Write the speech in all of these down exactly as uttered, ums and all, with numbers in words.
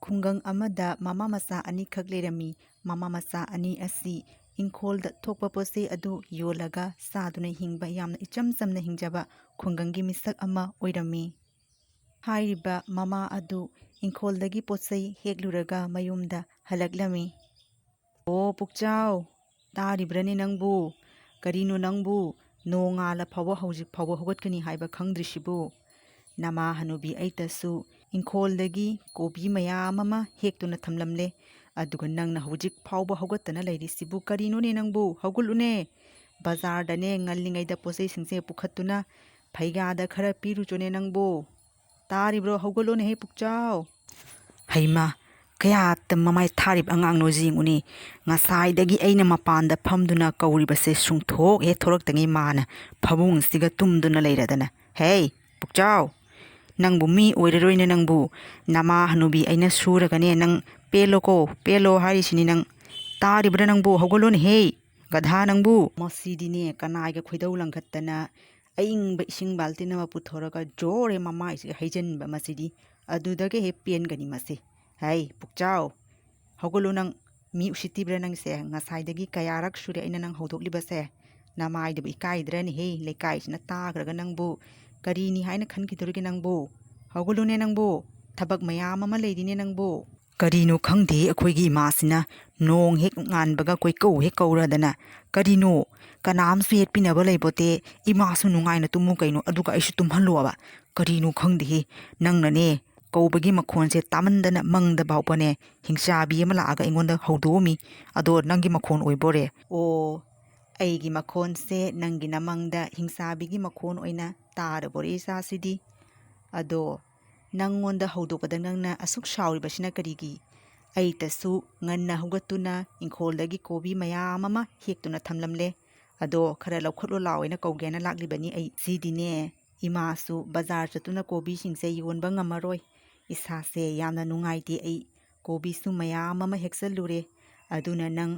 ꯈꯨꯡꯒꯪ ꯑꯃꯗ ꯃꯃꯥ ꯃꯆꯥ ꯑꯅꯤꯈꯛ ꯂꯩꯔꯝꯃꯤ꯫ ꯃꯃꯥ ꯃꯆꯥ ꯑꯅꯤ ꯑꯁꯤ ꯏꯪꯈꯣꯜꯗ ꯊꯣꯛꯄ ꯄꯣꯠꯆꯩ ꯑꯗꯨ ꯌꯣꯜꯂꯒ ꯆꯥꯗꯨꯅ ꯍꯤꯡꯕ ꯌꯥꯝꯅ ꯏꯆꯝ ꯆꯝꯅ ꯍꯤꯡꯖꯕ ꯈꯨꯡꯒꯪꯒꯤ ꯃꯤꯁꯛ ꯑꯃ ꯑꯣꯏꯔꯝꯃꯤ꯫ ꯍꯥꯏꯔꯤꯕ ꯃꯃꯥ ꯑꯗꯨ ꯏꯪꯈꯣꯜꯗꯒꯤ ꯄꯣꯠꯆꯩ ꯍꯦꯛꯂꯨꯔꯒ ꯃꯌꯨꯝꯗ ꯍꯜꯂꯛꯂꯝꯃꯤ꯫ "ꯑꯣ ꯄꯨꯛꯆꯥꯎ, ꯇꯥꯔꯤꯕ꯭ꯔꯅꯦ ꯅꯪꯕꯨ? ꯀꯔꯤꯅꯣ ꯅꯪꯕꯨ ꯅꯣꯡꯉꯥꯜꯂ ꯐꯥꯎꯕ ꯍꯧꯖꯤꯛ ꯐꯥꯎꯕ ꯍꯧꯒꯠꯀꯅꯤ ꯍꯥꯏꯕ ꯈꯪꯗ꯭ꯔꯤꯁꯤꯕꯨ? ꯅꯃꯥ ꯍꯅꯨꯕꯤ ꯑꯩꯇꯁꯨ ꯏꯪꯈꯣꯜꯗꯒꯤ ꯀꯣꯕꯤ ꯃꯌꯥꯝ ꯑꯃ ꯍꯦꯛꯇꯨꯅ ꯊꯝꯂꯝꯂꯦ꯫ ꯑꯗꯨꯒ ꯅꯪꯅ ꯍꯧꯖꯤꯛ ꯐꯥꯎꯕ ꯍꯧꯒꯠꯇꯅ ꯂꯩꯔꯤꯁꯤꯕꯨ ꯀꯔꯤꯅꯣꯅꯦ ꯅꯪꯕꯨ? ꯍꯧꯒꯠꯂꯨꯅꯦ! ꯕꯖꯥꯔꯗꯅꯦ ꯉꯜꯂꯤꯉꯩꯗ ꯄꯣꯠꯆꯩꯁꯤꯡꯁꯦ ꯄꯨꯈꯠꯇꯨꯅ ꯐꯩꯒꯥꯗ ꯈꯔ ꯄꯤꯔꯨꯆꯣꯅꯦ ꯅꯪꯕꯨ꯫ ꯇꯥꯔꯤꯕ꯭ꯔꯣ? ꯍꯧꯒꯠꯂꯣꯅꯦꯍꯦ ꯄꯨꯛꯆꯥꯎ!" ꯍꯩꯃꯥ, ꯀꯌꯥꯇ ꯃꯃꯥꯏ ꯊꯥꯔꯤꯕ ꯑꯉꯥꯡꯅꯣ ꯌꯦꯡꯉꯨꯅꯦ꯫ ꯉꯁꯥꯏꯗꯒꯤ ꯑꯩꯅ ꯃꯄꯥꯟꯗ ꯐꯝꯗꯨꯅ ꯀꯧꯔꯤꯕꯁꯦ ꯁꯨꯡꯊꯣꯛ ꯍꯦꯛ ꯊꯣꯔꯛꯇꯉꯩ ꯃꯥꯅ ꯐꯃꯨꯡꯁꯤꯒ ꯇꯨꯝꯗꯨꯅ ꯂꯩꯔꯗꯅ꯫ "ꯍꯦ ꯄꯨꯛꯆꯥꯎ, ꯅꯪꯕꯨ ꯃꯤ ꯑꯣꯏꯔꯔꯣꯏꯅꯦ ꯅꯪꯕꯨ꯫ ꯅꯃꯥ ꯍꯅꯨꯕꯤ ꯑꯩꯅ ꯁꯨꯔꯒꯅꯦ ꯅꯪ ꯄꯦꯜꯂꯣꯀꯣ, ꯄꯦꯜꯂꯣ ꯍꯥꯏꯔꯤꯁꯤꯅꯤ ꯅꯪ꯫ ꯇꯥꯔꯤꯕ꯭ꯔꯥ ꯅꯪꯕꯨ? ꯍꯧꯒꯠꯂꯣꯅꯦꯍꯦ, ꯒꯙꯥ ꯅꯪꯕꯨ!" ꯃꯁꯤꯗꯤꯅꯦ ꯀꯅꯥꯏꯒ ꯈꯣꯏꯗꯧ ꯂꯪꯈꯠꯇꯅ ꯑꯏꯪꯕ ꯏꯁꯤꯡ ꯕꯥꯜꯇꯤꯟ ꯑꯃ ꯄꯨꯊꯣꯔꯒ ꯖꯣꯔ ꯍꯦꯛ ꯃꯃꯥꯏꯁꯤꯒ ꯍꯩꯖꯤꯟꯕ ꯃꯁꯤꯗꯤ꯫ ꯑꯗꯨꯗꯒ ꯍꯦꯛ ꯄꯦꯟꯒꯅꯤ ꯃꯁꯤ꯫ "ꯍꯩ ꯄꯨꯛꯆꯥꯎ, ꯍꯧꯒꯠꯂꯣ ꯅꯪ꯫ ꯃꯤ ꯎꯁꯤꯠꯇꯤꯕ꯭ꯔꯥ ꯅꯪꯁꯦ? ꯉꯁꯥꯏꯗꯒꯤ ꯀꯌꯥꯔꯛ ꯁꯨꯔꯦ ꯑꯩꯅ ꯅꯪ ꯍꯧꯗꯣꯛꯂꯤꯕꯁꯦ? ꯅꯃꯥꯏꯗꯨꯕꯨ ꯏꯀꯥꯏꯗ꯭ꯔꯅꯦꯍꯦ? ꯂꯩꯀꯥꯏꯁꯤꯅ ꯇꯥꯈ꯭ꯔꯒ ꯅꯪꯕꯨ ꯀꯔꯤꯅꯤ ꯍꯥꯏꯅ ꯈꯟꯈꯤꯗꯣꯔꯤꯒꯦ ꯅꯪꯕꯨ? ꯍꯧꯒꯠꯂꯨꯅꯦ ꯅꯪꯕꯨ, ꯊꯕꯛ ꯃꯌꯥꯝ ꯑꯃ ꯂꯩꯔꯤꯅꯦ ꯅꯪꯕꯨ꯫" ꯀꯔꯤꯅꯣ ꯈꯪꯗꯦ ꯑꯩꯈꯣꯏꯒꯤ ꯏꯃꯥꯁꯤꯅ, ꯅꯣꯡ ꯍꯦꯛ ꯉꯥꯟꯕꯒ ꯀꯣꯏꯀꯧ ꯍꯦꯛ ꯀꯧꯔꯗꯅ꯫ ꯀꯔꯤꯅꯣ? ꯀꯅꯥꯝꯁꯨ ꯌꯦꯠꯄꯤꯅꯕ ꯂꯩꯄꯣꯠꯇꯦ꯫ ꯏꯃꯥꯁꯨ ꯅꯨꯡꯉꯥꯏꯅ ꯇꯨꯝꯃꯨ ꯀꯩꯅꯣ, ꯑꯗꯨꯒ ꯑꯩꯁꯨ ꯇꯨꯝꯍꯜꯂꯣꯕ꯫ ꯀꯔꯤꯅꯣ ꯈꯪꯗꯦꯍꯦ, ꯅꯪꯅꯅꯦ ꯀꯧꯕꯒꯤ ꯃꯈꯣꯟꯁꯦ ꯇꯥꯃꯟꯗꯅ ꯃꯪꯗ ꯐꯥꯎꯕꯅꯦ ꯍꯤꯡꯆꯥꯕꯤ ꯑꯃ ꯂꯥꯛꯑꯒ ꯑꯩꯉꯣꯟꯗ ꯍꯧꯗꯣꯛꯑꯝꯃꯤ꯫ ꯑꯗꯣ ꯅꯪꯒꯤ ꯃꯈꯣꯟ ꯑꯣꯏꯕꯣꯔꯦ? ꯑꯣ, ꯑꯩꯒꯤ ꯃꯈꯣꯟꯁꯦ ꯅꯪꯒꯤ ꯅꯃꯪꯗ ꯍꯤꯡꯆꯥꯕꯤꯒꯤ ꯃꯈꯣꯟ ꯑꯣꯏꯅ ꯇꯥꯔꯕꯣꯔꯦ ꯏꯆꯥꯁꯤꯗꯤ? ꯑꯗꯣ ꯅꯪꯉꯣꯟꯗ ꯍꯧꯗꯣꯛꯄꯗ ꯅꯪꯅ ꯑꯁꯨꯛ ꯁꯥꯎꯔꯤꯕꯁꯤꯅ ꯀꯔꯤꯒꯤ? ꯑꯩꯇꯁꯨ ꯉꯟꯅ ꯍꯧꯒꯠꯇꯨꯅ ꯏꯪꯈꯣꯜꯗꯒꯤ ꯀꯣꯕꯤ ꯃꯌꯥꯝ ꯑꯃ ꯍꯦꯛꯇꯨꯅ ꯊꯝꯂꯝꯂꯦ꯫ ꯑꯗꯣ ꯈꯔ ꯂꯧꯈꯠꯂꯣ ꯂꯥꯎ ꯍꯥꯏꯅ ꯀꯧꯒꯦꯅ ꯂꯥꯛꯂꯤꯕꯅꯤ ꯑꯩ꯫ ꯁꯤꯗꯤꯅꯦ, ꯏꯃꯥꯁꯨ ꯕꯖꯥꯔ ꯆꯠꯇꯨꯅ ꯀꯣꯕꯤꯁꯤꯡꯁꯦ ꯌꯣꯟꯕ ꯉꯝꯃꯔꯣꯏ꯫ ꯏꯁꯥꯁꯦ ꯌꯥꯝꯅ ꯅꯨꯡꯉꯥꯏꯇꯦ ꯑꯩ꯫ ꯀꯣꯕꯤꯁꯨ ꯃꯌꯥꯝ ꯑꯃ ꯍꯦꯛꯆꯜꯂꯨꯔꯦ꯫ ꯑꯗꯨꯅ ꯅꯪ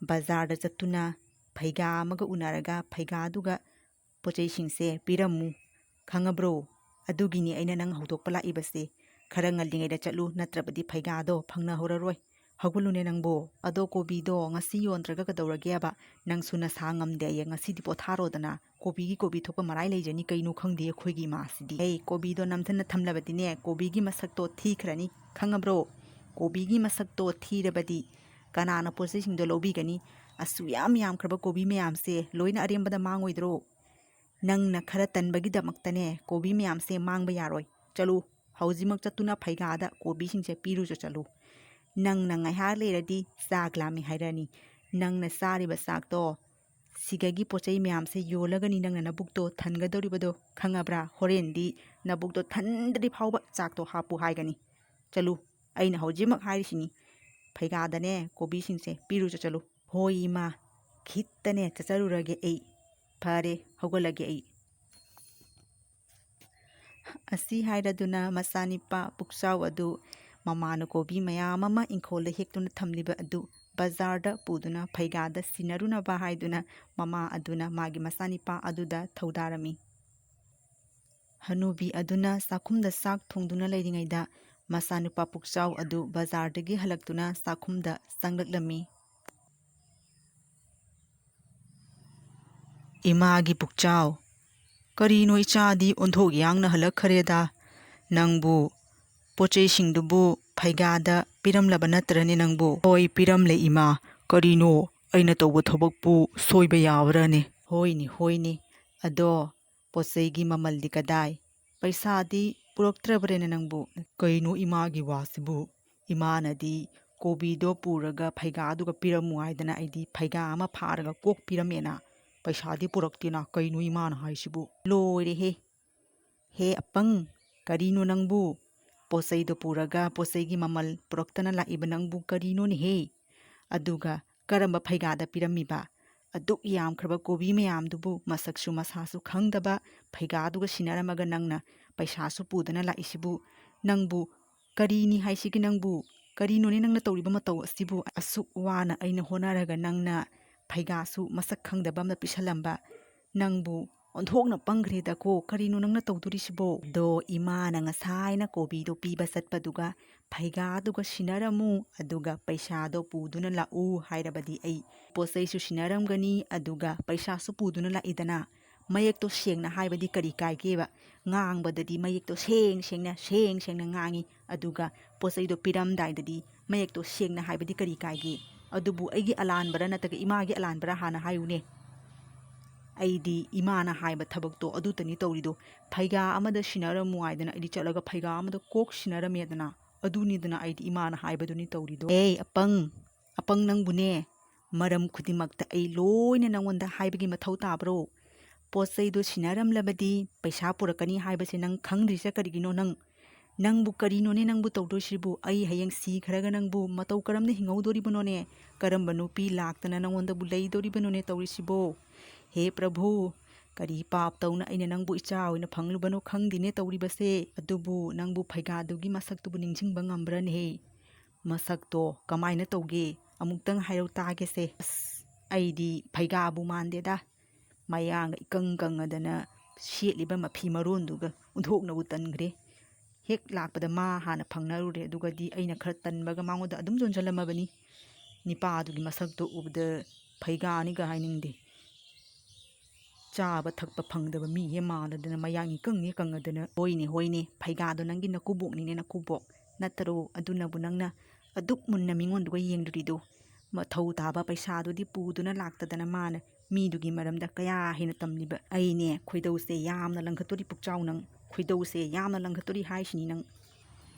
ꯕꯖꯥꯔꯗ ꯆꯠꯇꯨꯅ ꯐꯩꯒꯥ ꯑꯃꯒ ꯎꯅꯔꯒ ꯐꯩꯒꯥꯗꯨꯒ ꯄꯣꯠꯆꯩꯁꯤꯡꯁꯦ ꯄꯤꯔꯝꯃꯨ꯫ ꯈꯪꯉꯕ꯭ꯔꯣ? ꯑꯗꯨꯒꯤꯅꯤ ꯑꯩꯅ ꯅꯪ ꯍꯧꯗꯣꯛꯄ ꯂꯥꯛꯏꯕꯁꯦ꯫ ꯈꯔ ꯉꯜꯂꯤꯉꯩꯗ ꯆꯠꯂꯨ, ꯅꯠꯇ꯭ꯔꯕꯗꯤ ꯐꯩꯒꯥꯗꯣ ꯐꯪꯅꯍꯧꯔꯔꯣꯏ꯫ ꯍꯧꯒꯠꯂꯨꯅꯦ ꯅꯪꯕꯣ꯫ ꯑꯗꯣ ꯀꯣꯕꯤꯗꯣ ꯉꯁꯤ ꯌꯣꯟꯗ꯭ꯔꯒ ꯀꯩꯗꯧꯔꯒꯦꯕ? ꯅꯪꯁꯨ ꯅꯁꯥ ꯉꯝꯗꯦ ꯍꯥꯏꯌꯦ, ꯉꯁꯤꯗꯤ ꯄꯣꯊꯥꯔꯣꯗꯅ꯫ ꯀꯣꯕꯤꯒꯤ ꯀꯣꯕꯤ ꯊꯣꯛꯄ ꯃꯔꯥꯏ ꯂꯩꯖꯅꯤ, ꯀꯩꯅꯣ ꯈꯪꯗꯦ ꯑꯩꯈꯣꯏꯒꯤ ꯏꯃꯥꯁꯤꯗꯤ꯫ ꯑꯩ ꯀꯣꯕꯤꯗꯣ ꯅꯝꯊꯅ ꯊꯝꯂꯕꯗꯤꯅꯦ, ꯀꯣꯕꯤꯒꯤ ꯃꯁꯛꯇꯣ ꯊꯤꯈ꯭ꯔꯅꯤ, ꯈꯪꯉꯕ꯭ꯔꯣ? ꯀꯣꯕꯤꯒꯤ ꯃꯁꯛꯇꯣ ꯊꯤꯔꯕꯗꯤ ꯀꯅꯥꯅ ꯄꯣꯠ ꯆꯩꯁꯤꯡꯗꯣ ꯂꯧꯕꯤꯒꯅꯤ? ꯑꯁꯨꯛ ꯌꯥꯝ ꯌꯥꯝꯈ꯭ꯔꯕ ꯀꯣꯕꯤ ꯃꯌꯥꯝꯁꯦ ꯂꯣꯏꯅ ꯑꯔꯦꯝꯕꯗ ꯃꯥꯡꯉꯣꯏꯗ꯭ꯔꯣ? ꯅꯪꯅ ꯈꯔ ꯇꯟꯕꯒꯤꯗꯃꯛꯇꯅꯦ ꯀꯣꯕꯤ ꯃꯌꯥꯝꯁꯦ ꯃꯥꯡꯕ ꯌꯥꯔꯣꯏ꯫ ꯆꯠꯂꯨ, ꯍꯧꯖꯤꯛꯃꯛ ꯆꯠꯇꯨꯅ ꯐꯩꯒꯥꯗ ꯀꯣꯕꯤꯁꯤꯡꯁꯦ ꯄꯤꯔꯨꯆꯣ ꯆꯠꯂꯨ꯫ ꯅꯪꯅ ꯉꯥꯏꯍꯥꯛ ꯂꯩꯔꯗꯤ ꯆꯥꯛ ꯂꯥꯝꯃꯤ ꯍꯥꯏꯔꯛꯑꯅꯤ꯫ ꯅꯪꯅ ꯆꯥꯔꯤꯕ ꯆꯥꯛꯇꯣ ꯁꯤꯒꯒꯤ ꯄꯣꯠ ꯆꯩ ꯃꯌꯥꯝꯁꯦ ꯌꯣꯜꯂꯒꯅꯤ ꯅꯪꯅ ꯅꯕꯨꯛꯇꯣ ꯊꯟꯒꯗꯧꯔꯤꯕꯗꯣ, ꯈꯪꯉꯕ꯭ꯔꯥ? ꯍꯣꯔꯦꯟꯗꯤ ꯅꯕꯨꯛꯇꯣ ꯊꯟꯗ꯭ꯔꯤ ꯐꯥꯎꯕ ꯆꯥꯛꯇꯣ ꯍꯥꯞꯄꯨ ꯍꯥꯏꯒꯅꯤ꯫ ꯆꯠꯂꯨ, ꯑꯩꯅ ꯍꯧꯖꯤꯛꯃꯛ ꯍꯥꯏꯔꯤꯁꯤꯅꯤ꯫ ꯐꯩꯒꯥꯗꯅꯦ ꯀꯣꯕꯤꯁꯤꯡꯁꯦ ꯄꯤꯔꯨꯆꯣ ꯆꯠꯂꯨ꯫ ꯍꯣꯏ ꯏꯃꯥ, ꯈꯤꯠꯇꯅꯦ ꯆꯠꯆꯔꯨꯔꯒꯦ ꯑꯩ꯫ ꯐꯔꯦ, ꯍꯧꯒꯠꯂꯒꯦ ꯑꯩ꯫ ꯑꯁꯤ ꯍꯥꯏꯔꯗꯨꯅ ꯃꯆꯥꯅꯤꯄꯥ ꯄꯨꯛꯆꯥꯎ ꯑꯗꯨ ꯃꯃꯥꯅ ꯀꯣꯕꯤ ꯃꯌꯥꯝ ꯑꯃ ꯏꯪꯈꯣꯜꯗ ꯍꯦꯛꯇꯨꯅ ꯊꯝꯂꯤꯕ ꯑꯗꯨ ꯕꯖꯥꯔꯗ ꯄꯨꯗꯨꯅ ꯐꯩꯒꯥꯗ ꯁꯤꯟꯅꯔꯨꯅꯕ ꯍꯥꯏꯗꯨꯅ ꯃꯃꯥ ꯑꯗꯨꯅ ꯃꯥꯒꯤ ꯃꯆꯥꯅꯤꯄꯥ ꯑꯗꯨꯗ ꯊꯧꯗꯥꯔꯝꯃꯤ꯫ ꯍꯅꯨꯕꯤ ꯑꯗꯨꯅ ꯆꯥꯛꯈꯨꯝꯗ ꯆꯥꯛ ꯊꯣꯡꯗꯨꯅ ꯂꯩꯔꯤꯉꯩꯗ ꯃꯆꯥꯅꯨꯄꯥ ꯄꯨꯛꯆꯥꯎ ꯑꯗꯨ ꯕꯖꯥꯔꯗꯒꯤ ꯍꯜꯂꯛꯇꯨꯅ ꯆꯥꯛꯈꯨꯝꯗ ꯆꯪꯂꯛꯂꯝꯃꯤ꯫ ꯏꯃꯥꯒꯤ ꯄꯨꯛꯆꯥꯎ, ꯀꯔꯤꯅꯣ ꯏꯆꯥꯗꯤ ꯑꯣꯟꯊꯣꯛ ꯌꯥꯡꯅ ꯍꯜꯂꯛꯈ꯭ꯔꯦꯗ? ꯅꯪꯕꯨ ꯄꯣꯠ ꯆꯩꯁꯤꯡꯗꯨꯕꯨ ꯐꯩꯒꯥꯗ ꯄꯤꯔꯝꯂꯕ ꯅꯠꯇ꯭ꯔꯅꯦ ꯅꯪꯕꯨ? ꯍꯣꯏ, ꯄꯤꯔꯝꯂꯦ ꯏꯃꯥ꯫ ꯀꯔꯤꯅꯣ ꯑꯩꯅ ꯇꯧꯕ ꯊꯕꯛꯄꯨ ꯁꯣꯏꯕ ꯌꯥꯕ꯭ꯔꯅꯦ? ꯍꯣꯏꯅꯦ, ꯍꯣꯏꯅꯦ꯫ ꯑꯗꯣ ꯄꯣꯠ ꯆꯩꯒꯤ ꯃꯃꯜꯗꯤ ꯀꯗꯥꯏ? ꯄꯩꯁꯥꯗꯤ ꯄꯨꯔꯛꯇ꯭ꯔꯕ꯭ꯔꯦꯅꯦ ꯅꯪꯕꯨ? ꯀꯩꯅꯣ ꯏꯃꯥꯒꯤ ꯋꯥꯁꯤꯕꯨ? ꯏꯃꯥꯅꯗꯤ ꯀꯣꯕꯤꯗꯣ ꯄꯨꯔꯒ ꯐꯩꯒꯥꯗꯨꯒ ꯄꯤꯔꯝꯃꯨ ꯍꯥꯏꯗꯅ ꯑꯩꯗꯤ ꯐꯩꯒꯥ ꯑꯃ ꯐꯥꯔꯒ ꯀꯣꯛ ꯄꯤꯔꯝꯃꯦꯅ꯫ ꯄꯩꯁꯥꯗꯤ ꯄꯨꯔꯛꯇꯦꯅ꯫ ꯀꯩꯅꯣ ꯏꯃꯥꯅ ꯍꯥꯏꯁꯤꯕꯨ? ꯂꯣꯏꯔꯦꯍꯦ! ꯍꯦ ꯑꯄꯪ, ꯀꯔꯤꯅꯣ ꯅꯪꯕꯨ? ꯄꯣꯠ ꯆꯩꯗꯣ ꯄꯨꯔꯒ ꯄꯣꯠ ꯆꯩꯒꯤ ꯃꯃꯜ ꯄꯨꯔꯛꯇꯅ ꯂꯥꯛꯏꯕ ꯅꯪꯕꯨ ꯀꯔꯤꯅꯣꯅꯦꯍꯦ? ꯑꯗꯨꯒ ꯀꯔꯝꯕ ꯐꯩꯒꯥꯗ ꯄꯤꯔꯝꯃꯤꯕ? ꯑꯗꯨꯛ ꯌꯥꯝꯈ꯭ꯔꯕ ꯀꯣꯕꯤ ꯃꯌꯥꯝꯗꯨꯕꯨ ꯃꯁꯛꯁꯨ ꯃꯁꯥꯁꯨ ꯈꯪꯗꯕ ꯐꯩꯒꯥꯗꯨꯒ ꯁꯤꯟꯅꯔꯝꯃꯒ ꯅꯪꯅ ꯄꯩꯁꯥꯁꯨ ꯄꯨꯗꯅ ꯂꯥꯛꯏꯁꯤꯕꯨ? ꯅꯪꯕꯨ ꯀꯔꯤꯅꯤ ꯍꯥꯏꯁꯤꯒꯦ ꯅꯪꯕꯨ? ꯀꯔꯤꯅꯣꯅꯦ ꯅꯪꯅ ꯇꯧꯔꯤꯕ ꯃꯇꯧ ꯑꯁꯤꯕꯨ? ꯑꯁꯨꯛ ꯋꯥꯅ ꯑꯩꯅ ꯍꯣꯠꯅꯔꯒ ꯅꯪꯅ ꯐꯩꯒꯥꯁꯨ ꯃꯁꯛ ꯈꯪꯗꯕ ꯑꯃꯗ ꯄꯤꯁꯜꯂꯝꯕ ꯅꯪꯕꯨ ꯑꯣꯟꯊꯣꯛꯅ ꯄꯪꯈ꯭ꯔꯦꯗꯀꯣ, ꯀꯔꯤꯅꯣ ꯅꯪꯅ ꯇꯧꯗꯣꯔꯤꯁꯤꯕꯣ?" ꯑꯗꯣ ꯏꯃꯥꯅ ꯉꯁꯥꯏꯅ ꯀꯣꯕꯤꯗꯣ ꯄꯤꯕ ꯆꯠꯄꯗꯨꯒ ꯐꯩꯒꯥꯗꯨꯒ ꯁꯤꯟꯅꯔꯝꯃꯨ, ꯑꯗꯨꯒ ꯄꯩꯁꯥꯗꯣ ꯄꯨꯗꯨꯅ ꯂꯥꯛꯎ ꯍꯥꯏꯔꯕꯗꯤ ꯑꯩ ꯄꯣꯠ ꯆꯩꯁꯨ ꯁꯤꯟꯅꯔꯝꯒꯅꯤ, ꯑꯗꯨꯒ ꯄꯩꯁꯥꯁꯨ ꯄꯨꯗꯨꯅ ꯂꯥꯛꯏꯗꯅ꯫ ꯃꯌꯦꯛꯇꯣ ꯁꯦꯡꯅ ꯍꯥꯏꯕꯗꯤ ꯀꯔꯤ ꯀꯥꯏꯒꯦꯕ? ꯉꯥꯡꯕꯗꯗꯤ ꯃꯌꯦꯛꯇꯣ ꯁꯦꯡ ꯁꯦꯡꯅ, ꯁꯦꯡ ꯁꯦꯡꯅ ꯉꯥꯡꯉꯤ, ꯑꯗꯨꯒ ꯄꯣꯠ ꯆꯩꯗꯣ ꯄꯤꯔꯝꯗꯥꯏꯗꯗꯤ ꯃꯌꯦꯛꯇꯣ ꯁꯦꯡꯅ ꯍꯥꯏꯕꯗꯤ ꯀꯔꯤ ꯀꯥꯏꯒꯦ? ꯑꯗꯨꯕꯨ ꯑꯩꯒꯤ ꯑꯂꯥꯟꯕꯔꯥ ꯅꯠꯇ꯭ꯔꯒ ꯏꯃꯥꯒꯤ ꯑꯂꯥꯟꯕꯔꯥ ꯍꯥꯟꯅ ꯍꯥꯏꯌꯨꯅꯦ꯫ ꯑꯩꯗꯤ ꯏꯃꯥꯅ ꯍꯥꯏꯕ ꯊꯕꯛꯇꯣ ꯑꯗꯨꯇꯅꯤ ꯇꯧꯔꯤꯗꯣ꯫ ꯐꯩꯒꯥ ꯑꯃꯗ ꯁꯤꯟꯅꯔꯝꯃꯨ ꯍꯥꯏꯗꯅ ꯑꯩꯗꯤ ꯆꯠꯂꯒ ꯐꯩꯒꯥ ꯑꯃꯗ ꯀꯣꯛ ꯁꯤꯟꯅꯔꯝꯃꯦꯗꯅ꯫ ꯑꯗꯨꯅꯤꯗꯅ ꯑꯩꯗꯤ ꯏꯃꯥꯅ ꯍꯥꯏꯕꯗꯨꯅꯤ ꯇꯧꯔꯤꯗꯣ꯫ ꯑꯦ ꯑꯄꯪ, ꯑꯄꯪ ꯅꯪꯕꯨꯅꯦ, ꯃꯔꯝ ꯈꯨꯗꯤꯡꯃꯛꯇ ꯑꯩ ꯂꯣꯏꯅ ꯅꯪꯉꯣꯟꯗ ꯍꯥꯏꯕꯒꯤ ꯃꯊꯧ ꯇꯥꯕ꯭ꯔꯣ? ꯄꯣꯠ ꯆꯩꯗꯣ ꯁꯤꯟꯅꯔꯝꯂꯕꯗꯤ ꯄꯩꯁꯥ ꯄꯨꯔꯛꯀꯅꯤ ꯍꯥꯏꯕꯁꯦ ꯅꯪ ꯈꯪꯗ꯭ꯔꯤꯁꯦ ꯀꯔꯤꯒꯤꯅꯣ? ꯅꯪ, ꯅꯪꯕꯨ ꯀꯔꯤꯅꯣꯅꯦ ꯅꯪꯕꯨ ꯇꯧꯗꯣꯏꯁꯤꯕꯨ? ꯑꯩ ꯍꯌꯦꯡ ꯁꯤꯈ꯭ꯔꯒ ꯅꯪꯕꯨ ꯃꯇꯧ ꯀꯔꯝꯅ ꯍꯤꯡꯍꯧꯗꯣꯔꯤꯕꯅꯣꯅꯦ? ꯀꯔꯝꯕ ꯅꯨꯄꯤ ꯂꯥꯛꯇꯅ ꯅꯪꯉꯣꯟꯗꯕꯨ ꯂꯩꯗꯣꯔꯤꯕꯅꯣꯅꯦ ꯇꯧꯔꯤꯁꯤꯕꯣ? ꯍꯦ ꯄ꯭ꯔꯚꯨ, ꯀꯔꯤ ꯄꯥꯞ ꯇꯧꯅ ꯑꯩꯅ ꯅꯪꯕꯨ ꯏꯆꯥ ꯑꯣꯏꯅ ꯐꯪꯂꯨꯕꯅꯣ ꯈꯪꯗꯦꯅꯦ ꯇꯧꯔꯤꯕꯁꯦ꯫ ꯑꯗꯨꯕꯨ ꯅꯪꯕꯨ ꯐꯩꯒꯥꯗꯨꯒꯤ ꯃꯁꯛꯇꯨꯕꯨ ꯅꯤꯡꯁꯤꯡꯕ ꯉꯝꯕ꯭ꯔꯅꯦꯍꯦ? ꯃꯁꯛꯇꯣ ꯀꯃꯥꯏꯅ ꯇꯧꯒꯦ? ꯑꯃꯨꯛꯇꯪ ꯍꯥꯏꯔꯧ ꯇꯥꯒꯦꯁꯦ꯫ ꯑꯁ, ꯑꯩꯗꯤ ꯐꯩꯒꯥꯕꯨ ꯃꯥꯟꯗꯦꯗ꯫ ꯃꯌꯥꯡꯒ ꯏꯀꯪ ꯀꯪꯉꯗꯅ ꯁꯦꯠꯂꯤꯕ ꯃꯐꯤ ꯃꯔꯣꯟꯗꯨꯒ ꯑꯣꯟꯊꯣꯛꯅꯕꯨ ꯇꯟꯈ꯭ꯔꯦ꯫ ꯍꯦꯛ ꯂꯥꯛꯄꯗ ꯃꯥ ꯍꯥꯟꯅ ꯐꯪꯅꯔꯨꯔꯦ, ꯑꯗꯨꯒꯗꯤ ꯑꯩꯅ ꯈꯔ ꯇꯟꯕꯒ ꯃꯉꯣꯟꯗ ꯑꯗꯨꯝ ꯌꯣꯟꯁꯤꯜꯂꯝꯃꯕꯅꯤ꯫ ꯅꯤꯄꯥꯗꯨꯒꯤ ꯃꯁꯛꯇꯣ ꯎꯕꯗ ꯐꯩꯒꯥꯅꯤꯒ ꯍꯥꯏꯅꯤꯡꯗꯦ꯫ ꯆꯥꯕ ꯊꯛꯄ ꯐꯪꯗꯕ ꯃꯤ ꯍꯦ ꯃꯥꯜꯂꯗꯅ ꯃꯌꯥꯡ ꯏꯀꯪ ꯍꯦ ꯀꯪꯉꯗꯅ꯫ ꯍꯣꯏꯅꯦ, ꯍꯣꯏꯅꯦ, ꯐꯩꯒꯥꯗꯣ ꯅꯪꯒꯤ ꯅꯀꯨꯕꯣꯛꯅꯤꯅꯦ, ꯅꯀꯨꯕꯣꯛ ꯅꯠꯇꯔꯣ? ꯑꯗꯨꯅꯕꯨ ꯅꯪꯅ ꯑꯗꯨꯛ ꯃꯨꯟꯅ ꯃꯤꯉꯣꯟꯗꯨꯒ ꯌꯦꯡꯗꯨꯔꯤꯗꯣ꯫ ꯃꯊꯧ ꯇꯥꯕ ꯄꯩꯁꯥꯗꯨꯗꯤ ꯄꯨꯗꯨꯅ ꯂꯥꯛꯇꯗꯅ ꯃꯥꯅ ꯃꯤꯗꯨꯒꯤ ꯃꯔꯝꯗ ꯀꯌꯥ ꯍꯦꯟꯅ ꯇꯝꯂꯤꯕ꯫ ꯑꯩꯅꯦ ꯈꯣꯏꯗꯧꯁꯦ ꯌꯥꯝꯅ ꯂꯪꯈꯠꯇꯣꯔꯤ ꯄꯨꯛꯆꯥꯎ ꯅꯪ, ꯈꯣꯏꯗꯧꯁꯦ ꯌꯥꯝꯅ ꯂꯪꯈꯠꯇꯣꯔꯤ ꯍꯥꯏꯁꯤꯅꯤ ꯅꯪ꯫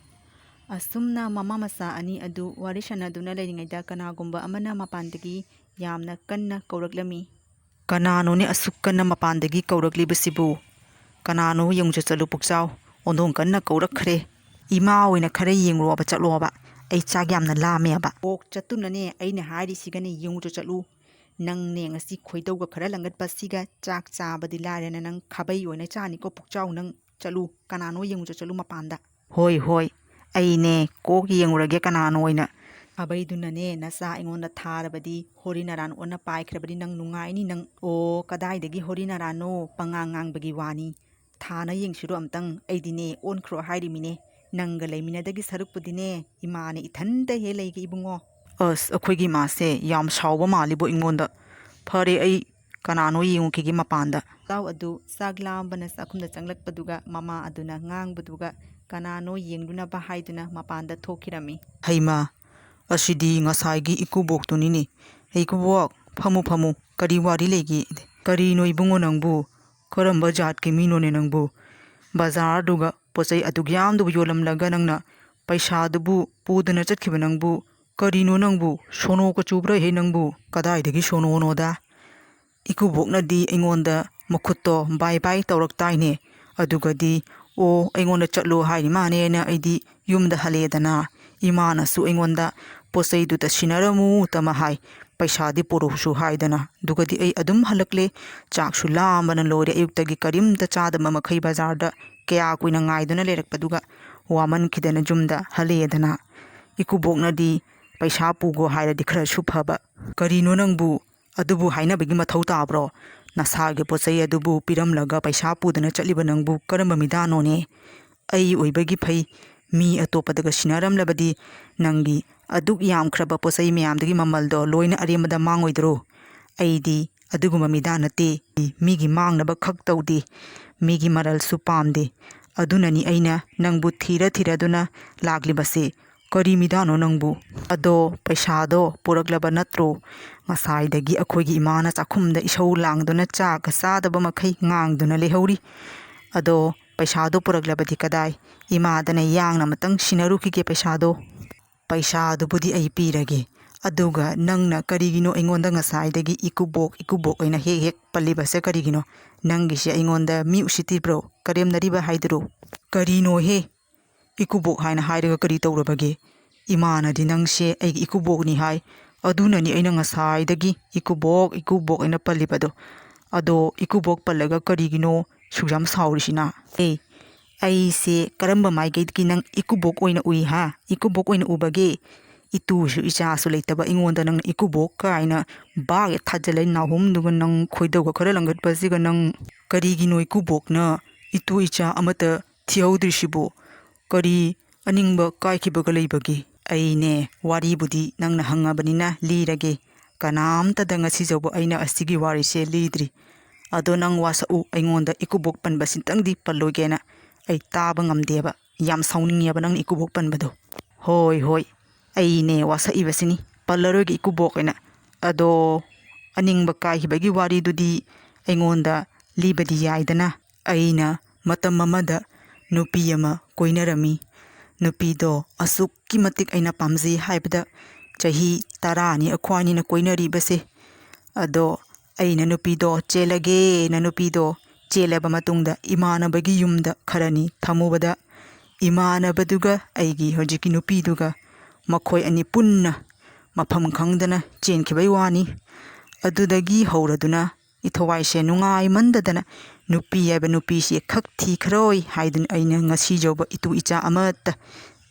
ꯑꯁꯨꯝꯅ ꯃꯃꯥ ꯃꯆꯥ ꯑꯅꯤ ꯑꯗꯨ ꯋꯥꯔꯤ ꯁꯥꯟꯅꯗꯨꯅ ꯂꯩꯔꯤꯉꯩꯗ ꯀꯅꯥꯒꯨꯝꯕ ꯑꯃꯅ ꯃꯄꯥꯟꯗꯒꯤ ꯌꯥꯝꯅ ꯀꯟꯅ ꯀꯧꯔꯛꯂꯝꯃꯤ꯫ "ꯀꯅꯥꯅꯣꯅꯦ ꯑꯁꯨꯛ ꯀꯟꯅ ꯃꯄꯥꯟꯗꯒꯤ ꯀꯧꯔꯛꯂꯤꯕꯁꯤꯕꯨ? ꯀꯅꯥꯅꯣ ꯌꯦꯡꯉꯨ ꯆꯠꯂꯨ ꯄꯨꯛꯆꯥꯎ, ꯑꯣꯟꯊꯣꯡ ꯀꯟꯅ ꯀꯧꯔꯛꯈ꯭ꯔꯦ꯫ ꯏꯃꯥ ꯑꯣꯏꯅ ꯈꯔ ꯌꯦꯡꯂꯨꯕ ꯆꯠꯂꯣꯕ, ꯑꯩ ꯆꯥꯛ ꯌꯥꯝꯅ ꯂꯥꯝꯃꯦꯕ꯫" ꯀꯣꯛ ꯆꯠꯇꯨꯅꯅꯦ ꯑꯩꯅ ꯍꯥꯏꯔꯤꯁꯤꯒꯅꯦ ꯌꯦꯡꯉꯨ ꯆꯠꯂꯨ꯫ ꯅꯪꯅꯦ ꯉꯁꯤ ꯈꯣꯏꯗꯧꯒ ꯈꯔ ꯂꯪꯒꯠꯄꯁꯤꯒ ꯆꯥꯛ ꯆꯥꯕꯗꯤ ꯂꯥꯏꯔꯅ ꯅꯪ ꯈꯥꯕꯩ ꯑꯣꯏꯅ ꯆꯥꯅꯤꯀꯣ ꯄꯨꯛꯆꯥꯎ ꯅꯪ꯫ ꯆꯠꯂꯨ, ꯀꯅꯥꯅꯣ ꯌꯦꯡꯉꯨ ꯆꯠꯂꯨ ꯃꯄꯥꯟꯗ꯫ "ꯍꯣꯏ, ꯍꯣꯏ, ꯑꯩꯅꯦ ꯀꯣꯛ ꯌꯦꯡꯉꯨꯔꯒꯦ ꯀꯅꯥꯅꯣ ꯑꯣꯏꯅ꯫ ꯑꯕꯩꯗꯨꯅꯅꯦ, "ꯅꯆꯥ ꯑꯩꯉꯣꯟꯗ ꯊꯥꯔꯕꯗꯤ ꯍꯣꯔꯤ ꯅꯔꯥꯟ ꯑꯣꯟꯅ ꯄꯥꯏꯈ꯭ꯔꯕꯗꯤ ꯅꯪ ꯅꯨꯡꯉꯥꯏꯅꯤ ꯅꯪ?" "ꯑꯣ, ꯀꯗꯥꯏꯗꯒꯤ ꯍꯣꯔꯤ ꯅꯔꯥꯟꯅꯣ? ꯄꯉꯥꯡ ꯉꯥꯡꯕꯒꯤ ꯋꯥꯅꯤ꯫ ꯊꯥꯅ ꯌꯦꯡꯁꯤꯔꯣ ꯑꯝꯇꯪ꯫ ꯑꯩꯗꯤꯅꯦ ꯑꯣꯟꯈ꯭ꯔꯣ ꯍꯥꯏꯔꯤꯃꯤꯅꯦ꯫ ꯅꯪꯒ ꯂꯩꯃꯤꯟꯅꯗꯒꯤ ꯁꯔꯨꯛꯄꯨꯗꯤꯅꯦ ꯏꯃꯥꯅ ꯏꯊꯟꯇ ꯍꯦ ꯂꯩꯒꯦ ꯏꯕꯨꯡꯉꯣ꯫" ꯑꯁ, ꯑꯩꯈꯣꯏꯒꯤ ꯏꯃꯥꯁꯦ ꯌꯥꯝ ꯁꯥꯎꯕ ꯃꯥꯜꯂꯤꯕꯣ ꯑꯩꯉꯣꯟꯗ꯫ ꯐꯔꯦ, ꯑꯩ ꯀꯅꯥꯅꯣ ꯌꯦꯡꯉꯨꯈꯤꯒꯦ ꯃꯄꯥꯟꯗ꯫ ꯆꯥꯎ ꯑꯗꯨ ꯆꯥꯛ ꯂꯥꯝꯕꯅ ꯆꯥꯛꯈꯨꯝꯗ ꯆꯪꯂꯛꯄꯗꯨꯒ ꯃꯃꯥ ꯑꯗꯨꯅ ꯉꯥꯡꯕꯗꯨꯒ ꯀꯅꯥꯅꯣ ꯌꯦꯡꯂꯨꯅꯕ ꯍꯥꯏꯗꯨꯅ ꯃꯄꯥꯟꯗ ꯊꯣꯛꯈꯤꯔꯝꯃꯤ꯫ "ꯍꯩꯃꯥ, ꯑꯁꯤꯗꯤ ꯉꯁꯥꯏꯒꯤ ꯏꯀꯨꯕꯣꯛꯇꯨꯅꯤꯅꯦ꯫ ꯏꯀꯨꯕꯣꯛ, ꯐꯝꯃꯨ, ꯐꯝꯃꯨ, ꯀꯔꯤ ꯋꯥꯔꯤ ꯂꯩꯒꯦ?" "ꯀꯔꯤꯅꯣ ꯏꯕꯨꯡꯉꯣ ꯅꯪꯕꯨ? ꯀꯔꯝꯕ ꯖꯥꯠꯀꯤ ꯃꯤꯅꯣꯅꯦ ꯅꯪꯕꯨ? ꯕꯖꯥꯔꯗꯨꯒ ꯄꯣꯠ ꯆꯩ ꯑꯗꯨꯛ ꯌꯥꯝꯗꯨꯕꯨ ꯌꯣꯜꯂꯝꯂꯒ ꯅꯪꯅ ꯄꯩꯁꯥꯗꯨꯕꯨ ꯄꯨꯗꯅ ꯆꯠꯈꯤꯕ ꯅꯪꯕꯨ? ꯀꯔꯤꯅꯣ ꯅꯪꯕꯨ? ꯁꯣꯅꯣꯒ ꯆꯨꯕ꯭ꯔꯥꯍꯦ ꯅꯪꯕꯨ? ꯀꯗꯥꯏꯗꯒꯤ ꯁꯣꯅꯣꯅꯣꯗ?" ꯏꯀꯨꯕꯣꯛꯅꯗꯤ ꯑꯩꯉꯣꯟꯗ ꯃꯈꯨꯠꯇꯣ ꯕꯥꯏ ꯕꯥꯏ ꯇꯧꯔꯛ ꯇꯥꯏꯅꯦ꯫ ꯑꯗꯨꯒꯗꯤ, "ꯑꯣ, ꯑꯩꯉꯣꯟꯗ ꯆꯠꯂꯣ ꯍꯥꯏꯔꯤ ꯃꯥꯅꯦꯅ ꯑꯩꯗꯤ ꯌꯨꯝꯗ ꯍꯜꯂꯛꯑꯦꯗꯅ꯫ ꯏꯃꯥꯅꯁꯨ ꯑꯩꯉꯣꯟꯗ ꯄꯣꯠ ꯆꯩꯗꯨꯗ ꯁꯤꯟꯅꯔꯝꯃꯨ ꯇꯃ ꯍꯥꯏ, ꯄꯩꯁꯥꯗꯤ ꯄꯨꯔꯛꯎꯁꯨ ꯍꯥꯏꯗꯅ꯫ ꯑꯗꯨꯒꯗꯤ ꯑꯩ ꯑꯗꯨꯝ ꯍꯜꯂꯛꯂꯦ꯫ ꯆꯥꯛꯁꯨ ꯂꯥꯝꯕꯅ ꯂꯣꯏꯔꯦ꯫ ꯑꯌꯨꯛꯇꯒꯤ ꯀꯔꯤꯝꯇ ꯆꯥꯗꯕ ꯃꯈꯩ ꯕꯖꯥꯔꯗ ꯀꯌꯥ ꯀꯨꯏꯅ ꯉꯥꯏꯗꯨꯅ ꯂꯩꯔꯛꯄꯗꯨꯒ ꯋꯥꯃꯟꯈꯤꯗꯅ ꯌꯨꯝꯗ ꯍꯜꯂꯛꯑꯦꯗꯅ꯫" ꯏꯀꯨꯕꯣꯛꯅꯗꯤ ꯄꯩꯁꯥ ꯄꯨꯒꯣ ꯍꯥꯏꯔꯗꯤ ꯈꯔꯁꯨ ꯐꯕ꯫ "ꯀꯔꯤꯅꯣ ꯅꯪꯕꯨ? ꯑꯗꯨꯕꯨ ꯍꯥꯏꯅꯕꯒꯤ ꯃꯊꯧ ꯇꯥꯕ꯭ꯔꯣ? ꯅꯁꯥꯒꯤ ꯄꯣꯠ ꯆꯩ ꯑꯗꯨꯕꯨ ꯄꯤꯔꯝꯂꯒ ꯄꯩꯁꯥ ꯄꯨꯗꯨꯅ ꯆꯠꯂꯤꯕ ꯅꯪꯕꯨ ꯀꯔꯝꯕ ꯃꯤꯗꯥꯅꯣꯅꯦ? ꯑꯩ ꯑꯣꯏꯕꯒꯤ ꯐꯩ, ꯃꯤ ꯑꯇꯣꯞꯄꯗꯒ ꯁꯤꯟꯅꯔꯝꯂꯕꯗꯤ ꯅꯪꯒꯤ ꯑꯗꯨꯛ ꯌꯥꯝꯈ꯭ꯔꯕ ꯄꯣꯠ ꯆꯩ ꯃꯌꯥꯝꯗꯨꯒꯤ ꯃꯃꯜꯗꯣ ꯂꯣꯏꯅ ꯑꯔꯦꯝꯕꯗ ꯃꯥꯡꯉꯣꯏꯗ꯭ꯔꯣ? ꯑꯩꯗꯤ ꯑꯗꯨꯒꯨꯝꯕ ꯃꯤꯗꯥ ꯅꯠꯇꯦ, ꯃꯤꯒꯤ ꯃꯥꯡꯅꯕ ꯈꯛ ꯇꯧꯗꯦ, ꯃꯤꯒꯤ ꯃꯔꯜꯁꯨ ꯄꯥꯝꯗꯦ꯫ ꯑꯗꯨꯅꯅꯤ ꯑꯩꯅ ꯅꯪꯕꯨ ꯊꯤꯔ ꯊꯤꯔꯗꯨꯅ ꯂꯥꯛꯂꯤꯕꯁꯦ꯫ ꯀꯔꯤ ꯃꯤꯗꯥꯅꯣ ꯅꯪꯕꯨ? ꯑꯗꯣ ꯄꯩꯁꯥꯗꯣ ꯄꯨꯔꯛꯂꯕ ꯅꯠꯇ꯭ꯔꯣ? ꯉꯁꯥꯏꯗꯒꯤ ꯑꯩꯈꯣꯏꯒꯤ ꯏꯃꯥꯅ ꯆꯥꯛꯈꯨꯝꯗ ꯏꯁꯧ ꯂꯥꯡꯗꯨꯅ ꯆꯥꯒ ꯆꯥꯗꯕ ꯃꯈꯩ ꯉꯥꯡꯗꯨꯅ ꯂꯩꯍꯧꯔꯤ꯫ ꯑꯗꯣ ꯄꯩꯁꯥꯗꯣ ꯄꯨꯔꯛꯂꯕꯗꯤ ꯀꯗꯥꯏ? ꯏꯃꯥꯗꯅ ꯌꯥꯡꯅ ꯑꯃꯇꯪ ꯁꯤꯟꯅꯔꯨꯈꯤꯒꯦ ꯄꯩꯁꯥꯗꯣ꯫ ꯄꯩꯁꯥꯗꯨꯕꯨꯗꯤ ꯑꯩ ꯄꯤꯔꯒꯦ꯫ ꯑꯗꯨꯒ ꯅꯪꯅ ꯀꯔꯤꯒꯤꯅꯣ ꯑꯩꯉꯣꯟꯗ ꯉꯁꯥꯏꯗꯒꯤ ꯏꯀꯨꯕꯣꯛ, ꯏꯀꯨꯕꯣꯛ ꯑꯣꯏꯅ ꯍꯦꯛ ꯍꯦꯛ ꯄꯜꯂꯤꯕꯁꯦ ꯀꯔꯤꯒꯤꯅꯣ? ꯅꯪꯒꯤꯁꯦ ꯑꯩꯉꯣꯟꯗ ꯃꯤ ꯎꯁꯤꯠꯇ꯭ꯔꯤꯕ꯭ꯔꯣ? ꯀꯔꯦꯝꯅꯔꯤꯕ ꯍꯥꯏꯗꯨꯔꯣ? ꯀꯔꯤꯅꯣꯍꯦ? ꯏꯀꯨꯕꯣꯛ ꯍꯥꯏꯅ ꯍꯥꯏꯔꯒ ꯀꯔꯤ ꯇꯧꯔꯕꯒꯦ? ꯏꯃꯥꯅꯗꯤ ꯅꯪꯁꯦ ꯑꯩꯒꯤ ꯏꯀꯨꯕꯣꯛꯅꯤ ꯍꯥꯏ꯫ ꯑꯗꯨꯅꯅꯤ ꯑꯩꯅ ꯉꯁꯥꯏꯗꯒꯤ ꯏꯀꯨꯕꯣꯛ, ꯏꯀꯨꯕꯣꯛ ꯍꯥꯏꯅ ꯄꯜꯂꯤꯕꯗꯣ꯫ ꯑꯗꯣ ꯏꯀꯨꯕꯣꯛ ꯄꯜꯂꯒ ꯀꯔꯤꯒꯤꯅꯣ ꯁꯨꯛꯌꯥꯝ ꯁꯥꯎꯔꯤꯁꯤꯅ? ꯑꯦ, ꯑꯩꯁꯦ ꯀꯔꯝꯕ ꯃꯥꯏꯀꯩꯗꯒꯤ ꯅꯪ ꯏꯀꯨꯕꯣꯛ ꯑꯣꯏꯅ ꯎꯏ ꯍꯥ? ꯏꯀꯨꯕꯣꯛ ꯑꯣꯏꯅ ꯎꯕꯒꯦ? ꯏꯇꯨꯁꯨ ꯏꯆꯥꯁꯨ ꯂꯩꯇꯕ ꯑꯩꯉꯣꯟꯗ ꯅꯪꯅ ꯏꯀꯨꯕꯣꯛ ꯀꯥꯏꯅ ꯕꯥꯒ ꯊꯥꯖꯤꯜꯂꯦ ꯅꯥꯍꯨꯝꯗꯨꯒ, ꯅꯪ ꯈꯣꯏꯗꯧꯒ ꯈꯔ ꯂꯪꯒꯠꯄꯁꯤꯒ꯫ ꯅꯪ ꯀꯔꯤꯒꯤꯅꯣ ꯏꯀꯨꯕꯣꯛꯅ ꯏꯇꯨ ꯏꯆꯥ ꯑꯃꯠꯇ ꯊꯤꯍꯧꯗ꯭ꯔꯤꯁꯤꯕꯨ? ꯀꯔꯤ ꯑꯅꯤꯡꯕ ꯀꯥꯏꯈꯤꯕꯒ ꯂꯩꯕꯒꯦ? ꯑꯩꯅꯦ, ꯋꯥꯔꯤꯕꯨꯗꯤ ꯅꯪꯅ ꯍꯪꯉꯕꯅꯤꯅ ꯂꯤꯔꯒꯦ꯫ ꯀꯅꯥꯝꯇꯗ ꯉꯁꯤꯖꯧꯕ ꯑꯩꯅ ꯑꯁꯤꯒꯤ ꯋꯥꯔꯤꯁꯦ ꯂꯤꯗ꯭ꯔꯤ꯫ ꯑꯗꯣ ꯅꯪ ꯋꯥꯁꯛꯎ, ꯑꯩꯉꯣꯟꯗ ꯏꯀꯨꯕꯣꯛ ꯄꯟꯕꯁꯤꯇꯪꯗꯤ ꯄꯜꯂꯣꯏꯒꯦꯅ ꯑꯩ ꯇꯥꯕ ꯉꯝꯗꯦꯕ꯫ ꯌꯥꯝ ꯁꯥꯎꯅꯤꯡꯉꯦꯕ ꯅꯪꯅ ꯏꯀꯨꯕꯣꯛ ꯄꯟꯕꯗꯣ꯫ ꯍꯣꯏ, ꯍꯣꯏ, ꯑꯩꯅꯦ ꯋꯥꯁꯛꯏꯕꯁꯤꯅꯤ, ꯄꯜꯂꯔꯣꯏꯒꯦ ꯏꯀꯨꯕꯣꯛ ꯑꯣꯏꯅ꯫ ꯑꯗꯣ ꯑꯅꯤꯡꯕ ꯀꯥꯏꯈꯤꯕꯒꯤ ꯋꯥꯔꯤꯗꯨꯗꯤ ꯑꯩꯉꯣꯟꯗ ꯂꯤꯕꯗꯤ ꯌꯥꯏꯗꯅ꯫ ꯑꯩꯅ ꯃꯇꯝ ꯑꯃꯗ ꯅꯨꯄꯤ ꯑꯃ ꯀꯣꯏꯅꯔꯝꯃꯤ꯫ ꯅꯨꯄꯤꯗꯣ ꯑꯁꯨꯛꯀꯤ ꯃꯇꯤꯛ ꯑꯩꯅ ꯄꯥꯝꯖꯩ ꯍꯥꯏꯕꯗ, ꯆꯍꯤ ꯇꯔꯥꯅꯤ ꯑꯩꯈꯣꯏꯅꯤꯅ ꯀꯣꯏꯅꯔꯤꯕꯁꯦ꯫ ꯑꯗꯣ ꯑꯩꯅ ꯅꯨꯄꯤꯗꯣ ꯆꯦꯜꯂꯒꯦꯅ ꯅꯨꯄꯤꯗꯣ ꯆꯦꯜꯂꯕ ꯃꯇꯨꯡꯗ ꯏꯃꯥꯟꯅꯕꯒꯤ ꯌꯨꯝꯗ ꯈꯔꯅꯤ ꯊꯝꯃꯨꯕꯗ, ꯏꯃꯥꯟꯅꯕꯗꯨꯒ ꯑꯩꯒꯤ ꯍꯧꯖꯤꯛꯀꯤ ꯅꯨꯄꯤꯗꯨꯒ ꯃꯈꯣꯏ ꯑꯅꯤ ꯄꯨꯟꯅ ꯃꯐꯝ ꯈꯪꯗꯅ ꯆꯦꯟꯈꯤꯕꯩ ꯋꯥꯅꯤ꯫ ꯑꯗꯨꯗꯒꯤ ꯍꯧꯔꯗꯨꯅ ꯏꯊꯋꯥꯏꯁꯦ ꯅꯨꯡꯉꯥꯏꯃꯟꯗꯗꯅ ꯅꯨꯄꯤ ꯍꯥꯏꯕ ꯅꯨꯄꯤꯁꯤ ꯈꯛ ꯊꯤꯈ꯭ꯔꯣꯏ ꯍꯥꯏꯗꯨꯅ ꯑꯩꯅ ꯉꯁꯤ ꯌꯧꯕ ꯏꯇꯨ ꯏꯆꯥ ꯑꯃꯠꯇ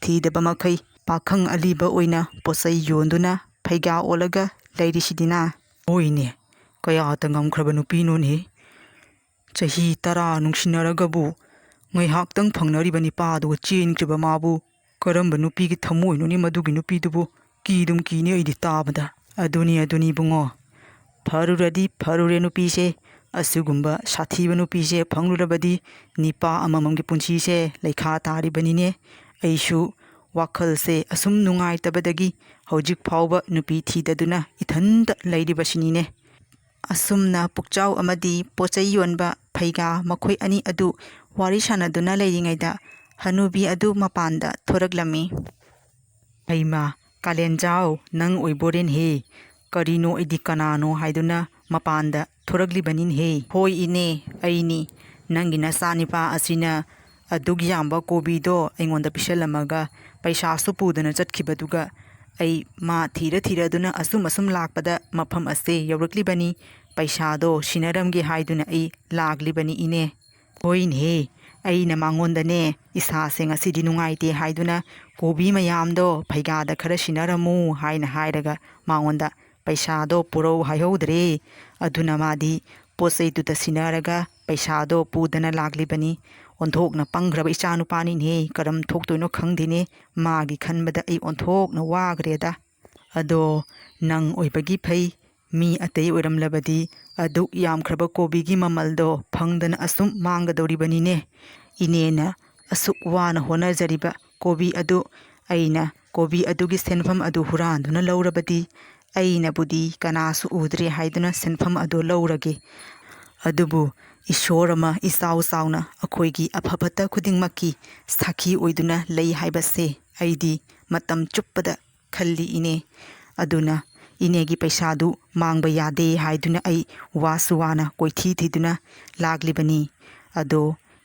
ꯊꯤꯗꯕ ꯃꯈꯩ ꯄꯥꯈꯪ ꯑꯂꯤꯕ ꯑꯣꯏꯅ ꯄꯣꯠꯆꯩ ꯌꯣꯟꯗꯨꯅ ꯐꯩꯒꯥ ꯑꯣꯜꯂꯒ ꯂꯩꯔꯤꯁꯤꯗꯤꯅ꯫ ꯍꯣꯏꯅꯦ, ꯀꯌꯥꯇ ꯉꯝꯈ꯭ꯔꯕ ꯅꯨꯄꯤꯅꯣꯅꯦ꯫ ꯆꯍꯤ ꯇꯔꯥ ꯅꯨꯡꯁꯤꯅꯔꯒꯕꯨ ꯉꯥꯏꯍꯥꯛꯇꯪ ꯐꯪꯅꯔꯤꯕ ꯅꯤꯄꯥꯗꯨꯒ ꯆꯦꯟꯈ꯭ꯔꯤꯕ ꯃꯥꯕꯨ ꯀꯔꯝꯕ ꯅꯨꯄꯤꯒꯤ ꯊꯃꯣꯏꯅꯣꯅꯦ ꯃꯗꯨꯒꯤ ꯅꯨꯄꯤꯗꯨꯕꯨ? ꯀꯤꯗꯨꯝ ꯀꯤꯅꯦ ꯑꯩꯗꯤ ꯇꯥꯕꯗ꯫ ꯑꯗꯨꯅꯤ, ꯑꯗꯨꯅꯤ ꯏꯕꯨꯡꯉꯣ꯫ ꯐꯔꯨꯔꯗꯤ ꯐꯔꯨꯔꯦ ꯅꯨꯄꯤꯁꯦ꯫ ꯑꯁꯤꯒꯨꯝꯕ ꯁꯥꯊꯤꯕ ꯅꯨꯄꯤꯁꯦ ꯐꯪꯂꯨꯔꯕꯗꯤ ꯅꯤꯄꯥ ꯑꯃꯃꯝꯒꯤ ꯄꯨꯟꯁꯤꯁꯦ ꯂꯩꯈꯥ ꯇꯥꯔꯤꯕꯅꯤꯅꯦ꯫ ꯑꯩꯁꯨ ꯋꯥꯈꯜꯁꯦ ꯑꯁꯨꯝ ꯅꯨꯡꯉꯥꯏꯇꯕꯗꯒꯤ ꯍꯧꯖꯤꯛ ꯐꯥꯎꯕ ꯅꯨꯄꯤ ꯊꯤꯗꯗꯨꯅ ꯏꯊꯟꯇ ꯂꯩꯔꯤꯕꯁꯤꯅꯤꯅꯦ꯫ ꯑꯁꯨꯝꯅ ꯄꯨꯛꯆꯥꯎ ꯑꯃꯗꯤ ꯄꯣꯠꯆꯩ ꯌꯣꯟꯕ ꯐꯩꯒꯥ ꯃꯈꯣꯏ ꯑꯅꯤ ꯑꯗꯨ ꯋꯥꯔꯤ ꯁꯥꯟꯅꯗꯨꯅ ꯂꯩꯔꯤꯉꯩꯗ ꯍꯅꯨꯕꯤ ꯑꯗꯨ ꯃꯄꯥꯟꯗ ꯊꯣꯔꯛꯂꯝꯃꯤ꯫ "ꯍꯩꯃꯥ, ꯀꯥꯂꯦꯟꯖꯥꯎ, ꯅꯪ ꯑꯣꯏꯕꯣꯔꯦꯟꯍꯦ꯫ ꯀꯔꯤꯅꯣ ꯑꯩꯗꯤ ꯀꯅꯥꯅꯣ ꯍꯥꯏꯗꯨꯅ ꯃꯄꯥꯟꯗ ꯊꯣꯔꯛꯂꯤꯕꯅꯤꯅꯦꯍꯦ꯫" "ꯍꯣꯏ ꯏꯅꯦ, ꯑꯩꯅꯤ꯫ ꯅꯪꯒꯤ ꯅꯆꯥꯅꯤꯄꯥ ꯑꯁꯤꯅ ꯑꯗꯨꯛ ꯌꯥꯝꯕ ꯀꯣꯕꯤꯗꯣ ꯑꯩꯉꯣꯟꯗ ꯄꯤꯁꯜꯂꯝꯃꯒ ꯄꯩꯁꯥꯁꯨ ꯄꯨꯗꯅ ꯆꯠꯈꯤꯕꯗꯨꯒ ꯑꯩ ꯃꯥ ꯊꯤꯔ ꯊꯤꯔꯗꯨꯅ ꯑꯁꯨꯝ ꯑꯁꯨꯝ ꯂꯥꯛꯄꯗ ꯃꯐꯝ ꯑꯁꯦ ꯌꯧꯔꯛꯂꯤꯕꯅꯤ꯫ ꯄꯩꯁꯥꯗꯣ ꯁꯤꯟꯅꯔꯝꯒꯦ ꯍꯥꯏꯗꯨꯅ ꯑꯩ ꯂꯥꯛꯂꯤꯕꯅꯤ ꯏꯅꯦ꯫" "ꯍꯣꯏꯅꯦꯍꯦ, ꯑꯩꯅ ꯃꯉꯣꯟꯗꯅꯦ, "ꯏꯁꯥꯁꯦ ꯉꯁꯤꯗꯤ ꯅꯨꯡꯉꯥꯏꯇꯦ" ꯍꯥꯏꯗꯨꯅ, "ꯀꯣꯕꯤ ꯃꯌꯥꯝꯗꯣ ꯐꯩꯒꯥꯗ ꯈꯔ ꯁꯤꯟꯅꯔꯝꯃꯨ" ꯍꯥꯏꯅ ꯍꯥꯏꯔꯒ, ꯃꯉꯣꯟꯗ ꯄꯩꯁꯥꯗꯣ ꯄꯨꯔꯧ ꯍꯥꯏꯍꯧꯗ꯭ꯔꯦ꯫ ꯑꯗꯨꯅ ꯃꯥꯗꯤ ꯄꯣꯠ ꯆꯩꯗꯨꯗ ꯁꯤꯟꯅꯔꯒ ꯄꯩꯁꯥꯗꯣ ꯄꯨꯗꯅ ꯂꯥꯛꯂꯤꯕꯅꯤ꯫ ꯑꯣꯟꯊꯣꯛꯅ ꯄꯪꯈ꯭ꯔꯕ ꯏꯆꯥꯅꯨꯄꯥꯅꯤꯅꯦꯍꯦ, ꯀꯔꯝ ꯊꯣꯛꯇꯣꯏꯅꯣ ꯈꯪꯗꯦꯅꯦ꯫ ꯃꯥꯒꯤ ꯈꯟꯕꯗ ꯑꯩ ꯑꯣꯟꯊꯣꯛꯅ ꯋꯥꯈ꯭ꯔꯦꯗ꯫ ꯑꯗꯣ ꯅꯪ ꯑꯣꯏꯕꯒꯤ ꯐꯩ, ꯃꯤ ꯑꯇꯩ ꯑꯣꯏꯔꯝꯂꯕꯗꯤ ꯑꯗꯨꯛ ꯌꯥꯝꯈ꯭ꯔꯕ ꯀꯣꯕꯤꯒꯤ ꯃꯃꯜꯗꯣ ꯐꯪꯗꯅ ꯑꯁꯨꯝ ꯃꯥꯡꯒꯗꯧꯔꯤꯕꯅꯤꯅꯦ꯫ ꯏꯅꯦꯅ ꯑꯁꯨꯛ ꯋꯥꯅ ꯍꯣꯠꯅꯖꯔꯤꯕ ꯀꯣꯕꯤ ꯑꯗꯨ, ꯑꯩꯅ ꯀꯣꯕꯤ ꯑꯗꯨꯒꯤ ꯁꯦꯟꯐꯝ ꯑꯗꯨ ꯍꯨꯔꯥꯟꯗꯨꯅ ꯂꯧꯔꯕꯗꯤ, ꯑꯩꯅꯕꯨꯗꯤ ꯀꯅꯥꯁꯨ ꯎꯗ꯭ꯔꯦ ꯍꯥꯏꯗꯨꯅ ꯁꯦꯟꯐꯝ ꯑꯗꯨ ꯂꯧꯔꯒꯦ꯫ ꯑꯗꯨꯕꯨ ꯏꯁꯣꯔ ꯑꯃ ꯏꯆꯥꯎ ꯆꯥꯎꯅ ꯑꯩꯈꯣꯏꯒꯤ ꯑꯐ ꯐꯠꯇ ꯈꯨꯗꯤꯡꯃꯛꯀꯤ ꯁꯥꯈꯤ ꯑꯣꯏꯗꯨꯅ ꯂꯩ ꯍꯥꯏꯕꯁꯦ ꯑꯩꯗꯤ ꯃꯇꯝ ꯆꯨꯞꯄꯗ ꯈꯜꯂꯤ ꯏꯅꯦ꯫ ꯑꯗꯨꯅ ꯏꯅꯦꯒꯤ ꯄꯩꯁꯥꯗꯨ ꯃꯥꯡꯕ ꯌꯥꯗꯦ ꯍꯥꯏꯗꯨꯅ ꯑꯩ ꯋꯥꯁꯨ ꯋꯥꯅ ꯀꯣꯏꯊꯤ ꯊꯤꯗꯨꯅ ꯂꯥꯛꯂꯤꯕꯅꯤ꯫ ꯑꯗꯣ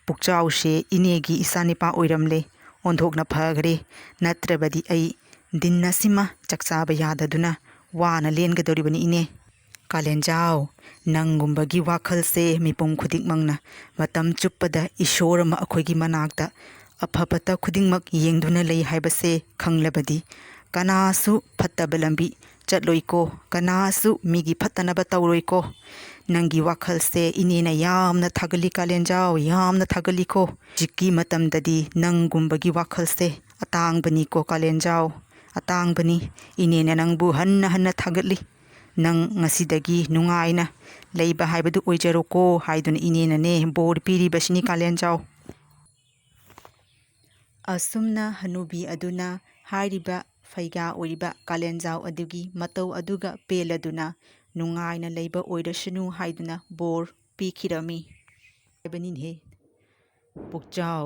ꯄꯨꯛꯆꯥꯎꯁꯦ ꯏꯅꯦꯒꯤ ꯏꯆꯥꯅꯤꯄꯥ ꯑꯣꯏꯔꯝꯂꯦ꯫ ꯑꯣꯟꯊꯣꯛꯅ ꯐꯈ꯭ꯔꯦ꯫ ꯅꯠꯇ꯭ꯔꯕꯗꯤ ꯑꯩ ꯗꯤꯟ ꯑꯁꯤꯃ ꯆꯥꯛ ꯆꯥꯕ ꯌꯥꯗꯗꯨꯅ ꯋꯥꯅ ꯂꯦꯟꯒꯗꯧꯔꯤꯕꯅꯤ ꯏꯅꯦ꯫ ꯀꯥꯂꯦꯟꯖꯥꯎ, ꯅꯪꯒꯨꯝꯕꯒꯤ ꯋꯥꯈꯜꯁꯦ ꯃꯤꯄꯨꯝ ꯈꯨꯗꯤꯡꯃꯛꯅ ꯃꯇꯝ ꯆꯨꯞꯄꯗ ꯏꯁꯣꯔ ꯑꯃ ꯑꯩꯈꯣꯏꯒꯤ ꯃꯅꯥꯛꯇ ꯑꯐ ꯐꯠꯇ ꯈꯨꯗꯤꯡꯃꯛ ꯌꯦꯡꯗꯨꯅ ꯂꯩ ꯍꯥꯏꯕꯁꯦ ꯈꯪꯂꯕꯗꯤ ꯀꯅꯥꯁꯨ ꯐꯠꯇꯕ ꯂꯝꯕꯤ ꯆꯠꯂꯣꯏꯀꯣ, ꯀꯅꯥꯁꯨ ꯃꯤꯒꯤ ꯐꯠꯇꯅꯕ ꯇꯧꯔꯣꯏꯀꯣ꯫ ꯅꯪꯒꯤ ꯋꯥꯈꯜꯁꯦ ꯏꯅꯦꯅ ꯌꯥꯝꯅ ꯊꯥꯒꯠꯂꯤ ꯀꯥꯂꯦꯟꯖꯥꯎ, ꯌꯥꯝꯅ ꯊꯥꯒꯠꯂꯤꯀꯣ꯫ ꯍꯧꯖꯤꯛꯀꯤ ꯃꯇꯝꯗꯗꯤ ꯅꯪꯒꯨꯝꯕꯒꯤ ꯋꯥꯈꯜꯁꯦ ꯑꯇꯥꯡꯕꯅꯤꯀꯣ ꯀꯥꯂꯦꯟꯖꯥꯎ, ꯑꯇꯥꯡꯕꯅꯤ꯫ ꯏꯅꯦꯅ ꯅꯪꯕꯨ ꯍꯟꯅ ꯍꯟꯅ ꯊꯥꯒꯠꯂꯤ꯫ ꯅꯪ ꯉꯁꯤꯗꯒꯤ ꯅꯨꯡꯉꯥꯏꯅ ꯂꯩꯕ ꯍꯥꯏꯕꯗꯨ ꯑꯣꯏꯖꯔꯣꯀꯣ ꯍꯥꯏꯗꯨꯅ ꯏꯅꯦꯅꯅꯦ ꯕꯣꯔ ꯄꯤꯔꯤꯕꯁꯤꯅꯤ ꯀꯥꯂꯦꯟꯖꯥꯎ꯫ ꯑꯁꯨꯝꯅ ꯍꯅꯨꯕꯤ ꯑꯗꯨꯅ ꯍꯥꯏꯔꯤꯕ ꯐꯩꯒꯥ ꯑꯣꯏꯔꯤꯕ ꯀꯥꯂꯦꯟꯖꯥꯎ ꯑꯗꯨꯒꯤ ꯃꯇꯧ ꯑꯗꯨꯒ ꯄꯦꯜꯂꯗꯨꯅ ꯅꯨꯡꯉꯥꯏꯅ ꯂꯩꯕ ꯑꯣꯏꯔꯁꯅꯨ ꯍꯥꯏꯗꯨꯅ ꯕꯣꯔ ꯄꯤꯈꯤꯔꯝꯃꯤ ꯍꯥꯏꯕꯅꯤꯅꯦꯍꯦ꯫ ꯄꯨꯛꯆꯥꯎ,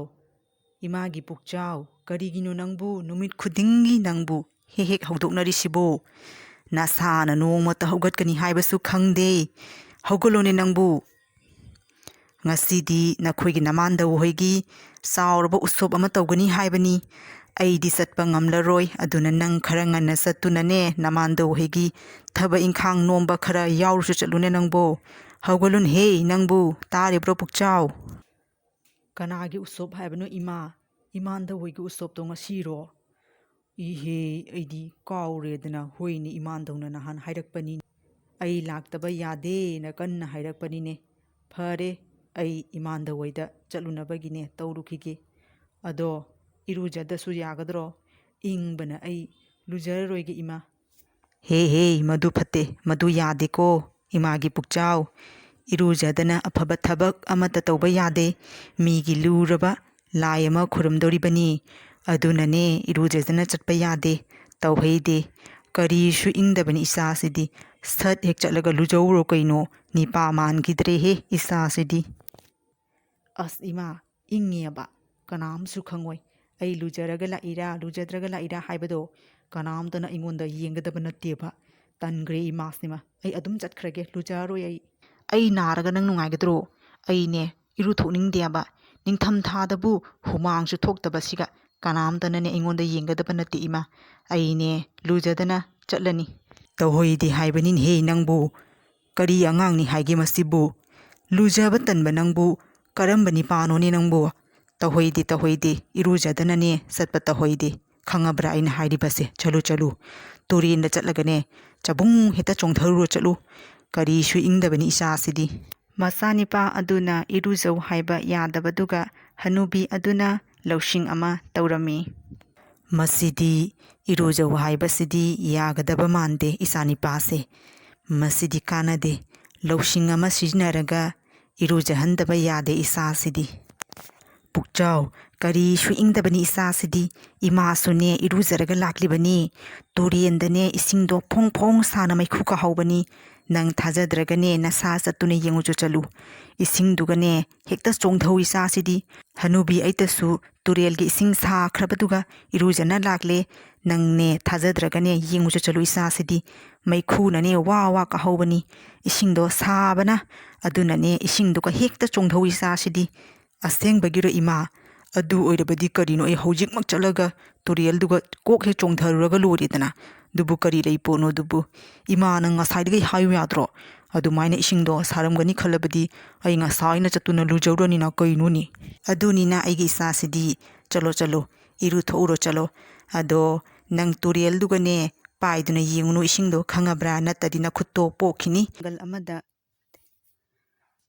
ꯏꯃꯥꯒꯤ ꯄꯨꯛꯆꯥꯎ, ꯀꯔꯤꯒꯤꯅꯣ ꯅꯪꯕꯨ ꯅꯨꯃꯤꯠ ꯈꯨꯗꯤꯡꯒꯤ ꯅꯪꯕꯨ ꯍꯦꯛ ꯍꯦꯛ ꯍꯧꯗꯣꯛꯅꯔꯤꯁꯤꯕꯨ? ꯅꯁꯥꯅ ꯅꯣꯡꯃꯇ ꯍꯧꯒꯠꯀꯅꯤ ꯍꯥꯏꯕꯁꯨ ꯈꯪꯗꯦ꯫ ꯍꯧꯒꯠꯂꯣꯅꯦ ꯅꯪꯕꯨ꯫ ꯉꯁꯤꯗꯤ ꯅꯈꯣꯏꯒꯤ ꯅꯃꯥꯟꯗꯧ ꯍꯣꯏꯒꯤ ꯆꯥꯎꯔꯕ ꯎꯠꯁꯣꯞ ꯑꯃ ꯇꯧꯒꯅꯤ ꯍꯥꯏꯕꯅꯤ꯫ ꯑꯩꯗꯤ ꯆꯠꯄ ꯉꯝꯂꯔꯣꯏ, ꯑꯗꯨꯅ ꯅꯪ ꯈꯔ ꯉꯟꯅ ꯆꯠꯇꯨꯅꯅꯦ, ꯅꯃꯥꯟꯗꯧ ꯍꯣꯏꯒꯤ ꯊꯕꯛ ꯏꯪꯈꯥꯡ ꯅꯣꯝꯕ ꯈꯔ ꯌꯥꯎꯔꯨꯁꯨ ꯆꯠꯂꯨꯅꯦ ꯅꯪꯕꯨ꯫ ꯍꯧꯒꯠꯂꯨꯅꯦꯍꯦ ꯅꯪꯕꯨ, ꯇꯥꯔꯤꯕ꯭ꯔꯣ ꯄꯨꯛꯆꯥꯎ? "ꯀꯅꯥꯒꯤ ꯎꯁꯣꯞ ꯍꯥꯏꯕꯅꯣ ꯏꯃꯥ? ꯏꯃꯥꯟꯗ ꯍꯣꯏꯒꯤ ꯎꯁꯣꯞꯇꯣ ꯉꯁꯤꯔꯣ?" "ꯏꯍꯦ, ꯑꯩꯗꯤ ꯀꯥꯎꯔꯦꯗꯅ, ꯍꯣꯏꯅꯦ, ꯏꯃꯥꯟꯗꯧꯅ ꯅꯍꯥꯟ ꯍꯥꯏꯔꯛꯄꯅꯤ꯫ ꯑꯩ ꯂꯥꯛꯇꯕ ꯌꯥꯗꯦꯅ ꯀꯟꯅ ꯍꯥꯏꯔꯛꯄꯅꯤꯅꯦ꯫ ꯐꯔꯦ, ꯑꯩ ꯏꯃꯥꯟꯗ ꯍꯣꯏꯗ ꯆꯠꯂꯨꯅꯕꯒꯤꯅꯦ ꯇꯧꯔꯨꯈꯤꯒꯦ꯫ ꯑꯗꯣ ꯏꯔꯨꯖꯗꯁꯨ ꯌꯥꯒꯗ꯭ꯔꯣ? ꯏꯪꯕꯅ ꯑꯩ ꯂꯨꯖꯔꯔꯣꯏꯒꯦ ꯏꯃꯥ꯫" "ꯍꯦ ꯍꯦ, ꯃꯗꯨ ꯐꯠꯇꯦ, ꯃꯗꯨ ꯌꯥꯗꯦꯀꯣ ꯏꯃꯥꯒꯤ ꯄꯨꯛꯆꯥꯎ꯫ ꯏꯔꯨꯖꯗꯅ ꯑꯐꯕ ꯊꯕꯛ ꯑꯃꯠꯇ ꯇꯧꯕ ꯌꯥꯗꯦ꯫ ꯃꯤꯒꯤ ꯂꯨꯔꯕ ꯂꯥꯏ ꯑꯃ ꯈꯨꯔꯨꯝꯗꯧꯔꯤꯕꯅꯤ꯫ ꯑꯗꯨꯅꯅꯦ ꯏꯔꯨꯖꯗꯅ ꯆꯠꯄ ꯌꯥꯗꯦ, ꯇꯧꯍꯩꯗꯦ꯫ ꯀꯔꯤꯁꯨ ꯏꯪꯗꯕꯅꯤ ꯏꯆꯥꯁꯤꯗꯤ꯫ ꯁꯠ ꯍꯦꯛ ꯆꯠꯂꯒ ꯂꯨꯖꯧꯔꯣ ꯀꯩꯅꯣ, ꯅꯤꯄꯥ ꯃꯥꯟꯈꯤꯗ꯭ꯔꯦꯍꯦ ꯏꯆꯥꯁꯤꯗꯤ꯫" "ꯑꯁ ꯏꯃꯥ, ꯏꯪꯉꯦꯕ, ꯀꯅꯥꯝꯁꯨ ꯈꯪꯉꯣꯏ꯫ ꯑꯩ ꯂꯨꯖꯔꯒ ꯂꯥꯛꯏꯔꯥ ꯂꯨꯖꯗ꯭ꯔꯒ ꯂꯥꯛꯏꯔꯥ ꯍꯥꯏꯕꯗꯣ ꯀꯅꯥꯝꯇꯅ ꯑꯩꯉꯣꯟꯗ ꯌꯦꯡꯒꯗꯕ ꯅꯠꯇꯦꯕ꯫ ꯇꯟꯈ꯭ꯔꯦ ꯏꯃꯥꯁꯤꯃ, ꯑꯩ ꯑꯗꯨꯝ ꯆꯠꯈ꯭ꯔꯒꯦ, ꯂꯨꯖꯔꯔꯣꯏ ꯑꯩ꯫" "ꯑꯩ ꯅꯥꯔꯒ ꯅꯪ ꯅꯨꯡꯉꯥꯏꯒꯗ꯭ꯔꯣ? ꯑꯩꯅꯦ ꯏꯔꯨꯊꯣꯛꯅꯤꯡꯗꯦꯕ꯫ ꯅꯤꯡꯊꯝ ꯊꯥꯗꯕꯨ ꯍꯨꯃꯥꯡꯁꯨ ꯊꯣꯛꯇꯕꯁꯤꯒ ꯀꯅꯥꯝꯇꯅꯅꯦ ꯑꯩꯉꯣꯟꯗ ꯌꯦꯡꯒꯗꯕ ꯅꯠꯇꯦ ꯏꯃꯥ꯫ ꯑꯩꯅꯦ ꯂꯨꯖꯗꯅ ꯆꯠꯂꯅꯤ꯫" "ꯇꯧꯍꯩꯗꯦ ꯍꯥꯏꯕꯅꯤꯅꯦꯍꯦ ꯅꯪꯕꯨ꯫ ꯀꯔꯤ ꯑꯉꯥꯡꯅꯤ ꯍꯥꯏꯒꯦ ꯃꯁꯤꯕꯨ? ꯂꯨꯖꯕ ꯇꯟꯕ ꯅꯪꯕꯨ ꯀꯔꯝꯕ ꯅꯤꯄꯥꯅꯣꯅꯦ ꯅꯪꯕꯨ? ꯇꯧꯍꯩꯗꯦ, ꯇꯧꯍꯩꯗꯦ, ꯏꯔꯨꯖꯗꯅꯅꯦ ꯆꯠꯄ ꯇꯧꯍꯩꯗꯦ꯫ ꯈꯪꯉꯕ꯭ꯔꯥ ꯑꯩꯅ ꯍꯥꯏꯔꯤꯕꯁꯦ? ꯆꯠꯂꯨ, ꯆꯠꯂꯨ꯫ ꯇꯨꯔꯦꯟꯗ ꯆꯠꯂꯒꯅꯦ ꯆꯕꯨꯡ ꯍꯦꯛꯇ ꯆꯣꯡꯊꯔꯨꯔꯣ, ꯆꯠꯂꯨ꯫ ꯀꯔꯤꯁꯨ ꯏꯪꯗꯕꯅꯤ ꯏꯆꯥꯁꯤꯗꯤ꯫" ꯃꯆꯥꯅꯤꯄꯥ ꯑꯗꯨꯅ ꯏꯔꯨꯖꯧ ꯍꯥꯏꯕ ꯌꯥꯗꯕꯗꯨꯒ ꯍꯅꯨꯕꯤ ꯑꯗꯨꯅ ꯂꯧꯁꯤꯡ ꯑꯃ ꯇꯧꯔꯝꯃꯤ꯫ "ꯃꯁꯤꯗꯤ ꯏꯔꯨꯖꯧ ꯍꯥꯏꯕꯁꯤꯗꯤ ꯌꯥꯒꯗꯕ ꯃꯥꯟꯗꯦ ꯏꯆꯥꯅꯤꯄꯥꯁꯦ꯫ ꯃꯁꯤꯗꯤ ꯀꯥꯟꯅꯗꯦ꯫ ꯂꯧꯁꯤꯡ ꯑꯃ ꯁꯤꯖꯤꯟꯅꯔꯒ ꯏꯔꯨꯖꯍꯟꯗꯕ ꯌꯥꯗꯦ ꯏꯆꯥꯁꯤꯗꯤ꯫" "ꯄꯨꯛꯆꯥꯎ, ꯀꯔꯤꯁꯨ ꯏꯪꯗꯕꯅꯤ ꯏꯆꯥꯁꯤꯗꯤ꯫ ꯏꯃꯥꯁꯨꯅꯦ ꯏꯔꯨꯖꯔꯒ ꯂꯥꯛꯂꯤꯕꯅꯤ꯫ ꯇꯨꯔꯦꯟꯗꯅꯦ ꯏꯁꯤꯡꯗꯣ ꯐꯣꯡ ꯐꯣꯡ ꯁꯥꯅ ꯃꯩꯈꯨ ꯀꯥꯍꯧꯕꯅꯤ꯫ ꯅꯪ ꯊꯥꯖꯗ꯭ꯔꯒꯅꯦ ꯅꯁꯥ ꯆꯠꯇꯨꯅ ꯌꯦꯡꯉꯨꯆꯣ ꯆꯠꯂꯨ꯫ ꯏꯁꯤꯡꯗꯨꯒꯅꯦ ꯍꯦꯛꯇ ꯆꯣꯡꯊꯧ ꯏꯆꯥꯁꯤꯗꯤ꯫ ꯍꯅꯨꯕꯤ ꯑꯩꯇꯁꯨ ꯇꯨꯔꯦꯜꯒꯤ ꯏꯁꯤꯡ ꯁꯥꯈ꯭ꯔꯕꯗꯨꯒ ꯏꯔꯨꯖꯅ ꯂꯥꯛꯂꯦ꯫ ꯅꯪꯅꯦ ꯊꯥꯖꯗ꯭ꯔꯒꯅꯦ ꯌꯦꯡꯉꯨꯆꯣ ꯆꯠꯂꯨ ꯏꯆꯥꯁꯤꯗꯤ꯫ ꯃꯩꯈꯨꯅꯅꯦ ꯋꯥ ꯋꯥ ꯀꯥꯍꯧꯕꯅꯤ꯫ ꯏꯁꯤꯡꯗꯣ ꯁꯥꯕꯅ꯫ ꯑꯗꯨꯅꯅꯦ ꯏꯁꯤꯡꯗꯨꯒ ꯍꯦꯛꯇ ꯆꯣꯡꯊꯧ ꯏꯆꯥꯁꯤꯗꯤ꯫" "ꯑꯁꯦꯡꯕꯒꯤꯔꯣ ꯏꯃꯥ? ꯑꯗꯨ ꯑꯣꯏꯔꯕꯗꯤ ꯀꯔꯤꯅꯣ ꯑꯩ ꯍꯧꯖꯤꯛꯃꯛ ꯆꯠꯂꯒ ꯇꯨꯔꯦꯜꯗꯨꯒ ꯀꯣꯛ ꯍꯦꯛ ꯆꯣꯡꯊꯔꯨꯔꯒ ꯂꯣꯏꯔꯦꯗꯅ꯫ ꯑꯗꯨꯕꯨ ꯀꯔꯤ ꯂꯩ ꯄꯣꯠꯅꯣ ꯑꯗꯨꯕꯨ? ꯏꯃꯥ, ꯅꯪ ꯉꯁꯥꯏꯗꯒꯤ ꯍꯥꯏꯌꯨ ꯌꯥꯗ꯭ꯔꯣ? ꯑꯗꯨꯃꯥꯏꯅ ꯏꯁꯤꯡꯗꯣ ꯁꯥꯔꯝꯒꯅꯤ ꯈꯜꯂꯕꯗꯤ ꯑꯩ ꯉꯁꯥꯏꯅ ꯆꯠꯇꯨꯅ ꯂꯨꯖꯧꯔꯅꯤꯅ ꯀꯩꯅꯣꯅꯤ? ꯑꯗꯨꯅꯤꯅ ꯑꯩꯒꯤ ꯏꯆꯥꯁꯤꯗꯤ, ꯆꯠꯂꯣ, ꯆꯠꯂꯣ, ꯏꯔꯨꯊꯣꯛꯎꯔꯣ, ꯆꯠꯂꯣ꯫ ꯑꯗꯣ ꯅꯪ ꯇꯨꯔꯦꯜꯗꯨꯒꯅꯦ ꯄꯥꯏꯗꯨꯅ ꯌꯦꯡꯉꯨꯅꯨ ꯏꯁꯤꯡꯗꯣ, ꯈꯪꯉꯕ꯭ꯔꯥ? ꯅꯠꯇ꯭ꯔꯗꯤ ꯅꯈꯨꯠꯇꯣ ꯄꯣꯛꯈꯤꯅꯤ꯫ ꯖꯪꯒꯜ ꯑꯃꯗ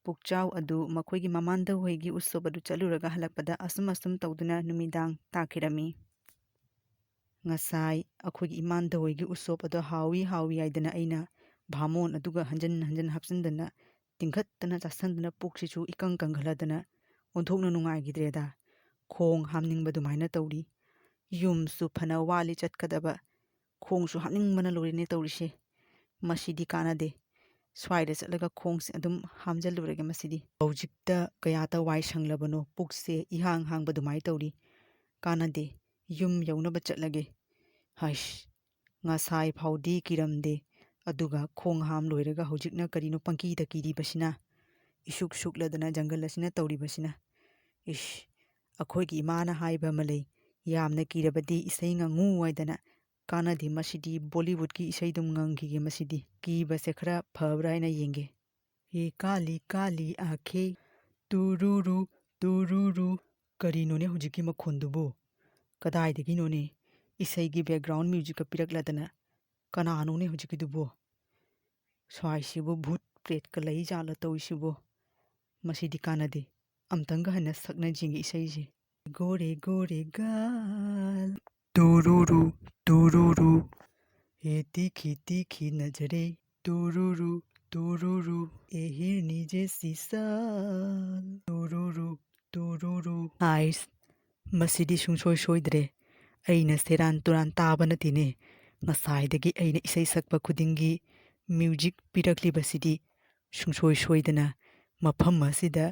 ꯄꯨꯛꯆꯥꯎ ꯑꯗꯨ ꯃꯈꯣꯏꯒꯤ ꯃꯃꯥꯟꯗ ꯍꯣꯏꯒꯤ ꯎꯁꯣꯞ ꯑꯗꯨ ꯆꯠꯂꯨꯔꯒ ꯍꯜꯂꯛꯄꯗ ꯑꯁꯨꯝ ꯑꯁꯨꯝ ꯇꯧꯗꯨꯅ ꯅꯨꯃꯤꯗꯥꯡ ꯇꯥꯈꯤꯔꯝꯃꯤ꯫ ꯉꯁꯥꯏ ꯑꯩꯈꯣꯏꯒꯤ ꯏꯃꯥꯟꯗ ꯍꯣꯏꯒꯤ ꯎꯁꯣꯞ ꯑꯗꯣ ꯍꯥꯎꯏ ꯍꯥꯎꯏ ꯍꯥꯏꯗꯅ ꯑꯩꯅ ꯚꯥꯃꯣꯟ ꯑꯗꯨꯒ ꯍꯟꯖꯟ ꯍꯟꯖꯟ ꯍꯥꯞꯆꯤꯟꯗꯅ ꯇꯤꯡꯈꯠꯇꯅ ꯆꯥꯁꯟꯗꯅ ꯄꯨꯛꯁꯤꯁꯨ ꯏꯀꯪ ꯀꯪꯈꯠꯂꯗꯅ ꯑꯣꯟꯊꯣꯛꯅ ꯅꯨꯡꯉꯥꯏꯈꯤꯗ꯭ꯔꯦꯗ꯫ ꯈꯣꯡ ꯍꯥꯝꯅꯤꯡꯕ ꯑꯗꯨꯃꯥꯏꯅ ꯇꯧꯔꯤ꯫ ꯌꯨꯝꯁꯨ ꯐꯅ ꯋꯥꯠꯂꯤ ꯆꯠꯀꯗꯕ, ꯈꯣꯡꯁꯨ ꯍꯥꯝꯅꯤꯡꯕꯅ ꯂꯣꯏꯔꯦꯅꯦ ꯇꯧꯔꯤꯁꯦ꯫ ꯃꯁꯤꯗꯤ ꯀꯥꯟꯅꯗꯦ꯫ ꯁ꯭ꯋꯥꯏꯗ ꯆꯠꯂꯒ ꯈꯣꯡꯁꯦ ꯑꯗꯨꯝ ꯍꯥꯝꯖꯜꯂꯨꯔꯒꯦ ꯃꯁꯤꯗꯤ꯫ ꯍꯧꯖꯤꯛꯇ ꯀꯌꯥꯇ ꯋꯥꯏ ꯁꯪꯂꯕꯅꯣ, ꯄꯨꯛꯁꯦ ꯏꯍꯥꯡ ꯍꯥꯡꯕ ꯑꯗꯨꯃꯥꯏꯅ ꯇꯧꯔꯤ꯫ ꯀꯥꯟꯅꯗꯦ, ꯌꯨꯝ ꯌꯧꯅꯕ ꯆꯠꯂꯒꯦ꯫ ꯍꯩꯁ, ꯉꯁꯥꯏ ꯐꯥꯎꯗꯤ ꯀꯤꯔꯝꯗꯦ, ꯑꯗꯨꯒ ꯈꯣꯡ ꯍꯥꯝ ꯂꯣꯏꯔꯒ ꯍꯧꯖꯤꯛꯅ ꯀꯔꯤꯅꯣ ꯄꯪꯀꯤꯗ ꯀꯤꯔꯤꯕꯁꯤꯅ? ꯏꯁꯨꯛ ꯁꯨꯛꯂꯗꯅ ꯖꯪꯒꯜ ꯑꯁꯤꯅ ꯇꯧꯔꯤꯕꯁꯤꯅ꯫ ꯏꯁ, ꯑꯩꯈꯣꯏꯒꯤ ꯏꯃꯥꯅ ꯍꯥꯏꯕ ꯑꯃ ꯂꯩ, "ꯌꯥꯝꯅ ꯀꯤꯔꯕꯗꯤ ꯏꯁꯩ ꯉꯪꯉꯨ" ꯍꯥꯏꯗꯅ꯫ ꯀꯥꯟꯅꯗꯦ, ꯃꯁꯤꯗꯤ ꯕꯣꯂꯤꯋꯨꯗꯀꯤ ꯏꯁꯩꯗꯨꯝ ꯉꯪꯈꯤꯒꯦ ꯃꯁꯤꯗꯤ꯫ ꯀꯤꯕꯁꯦ ꯈꯔ ꯐꯕ꯭ꯔꯥ ꯍꯥꯏꯅ ꯌꯦꯡꯒꯦ꯫ "ꯍꯦ ꯀꯥꯂꯤ ꯀꯥꯂꯤ ꯑꯥꯈꯦ, ꯇꯨꯔꯨꯔꯨ ꯇꯨꯔꯨꯔꯨ"꯫ ꯀꯔꯤꯅꯣꯅꯦ ꯍꯧꯖꯤꯛꯀꯤ ꯃꯈꯣꯟꯗꯨꯕꯨ? ꯀꯗꯥꯏꯗꯒꯤꯅꯣꯅꯦ? ꯏꯁꯩꯒꯤ background musicꯀ ꯄꯤꯔꯛꯂꯗꯅ꯫ ꯀꯅꯥꯅꯣꯅꯦ ꯍꯧꯖꯤꯛꯀꯤꯗꯨꯕꯨ? ꯁ꯭ꯋꯥꯏꯁꯤꯕꯨ ꯚꯨꯠ ꯄ꯭ꯔꯦꯠꯀ ꯂꯩ ꯖꯥꯠꯂ ꯇꯧꯔꯤꯁꯤꯕꯨ? ꯃꯁꯤꯗꯤ ꯀꯥꯟꯅꯗꯦ꯫ ꯑꯝꯇꯪꯒ ꯍꯟꯅ ꯁꯛꯅꯁꯤ ꯏꯁꯩꯁꯦ꯫ ꯒꯣꯔꯦ ꯒꯣꯔꯦ ꯒꯥꯜ, ꯇꯨꯔꯨꯔꯨ ꯇꯨꯔꯨꯔꯨ, ꯍꯦ ꯇꯤꯈꯤ ꯇꯤꯈꯤ ꯅꯖꯔꯦ, ꯇꯨꯔꯨꯔꯨ ꯇꯨꯔꯨꯔꯨ, ꯑꯦ ꯍꯤꯔꯅꯤ ꯖꯦꯁꯤ ꯁꯥꯜ, ꯇꯨꯔꯨꯔꯨ ꯇꯨꯔꯨꯔꯨ꯫ ꯑꯥꯏꯁ, ꯃꯁꯤꯗꯤ ꯁꯨꯡꯁꯣꯏ ꯁꯣꯏꯗ꯭ꯔꯦ꯫ ꯑꯩꯅ ꯁꯦꯔꯥꯟ ꯇꯨꯔꯥꯟ ꯇꯥꯕ ꯅꯠꯇꯦꯅꯦ꯫ ꯉꯁꯥꯏꯗꯒꯤ ꯑꯩꯅ ꯏꯁꯩ ꯁꯛꯄ ꯈꯨꯗꯤꯡꯒꯤ music ꯄꯤꯔꯛꯂꯤꯕꯁꯤꯗꯤ ꯁꯨꯡꯁꯣꯏ ꯁꯣꯏꯗꯅ ꯃꯐꯝ ꯑꯁꯤꯗ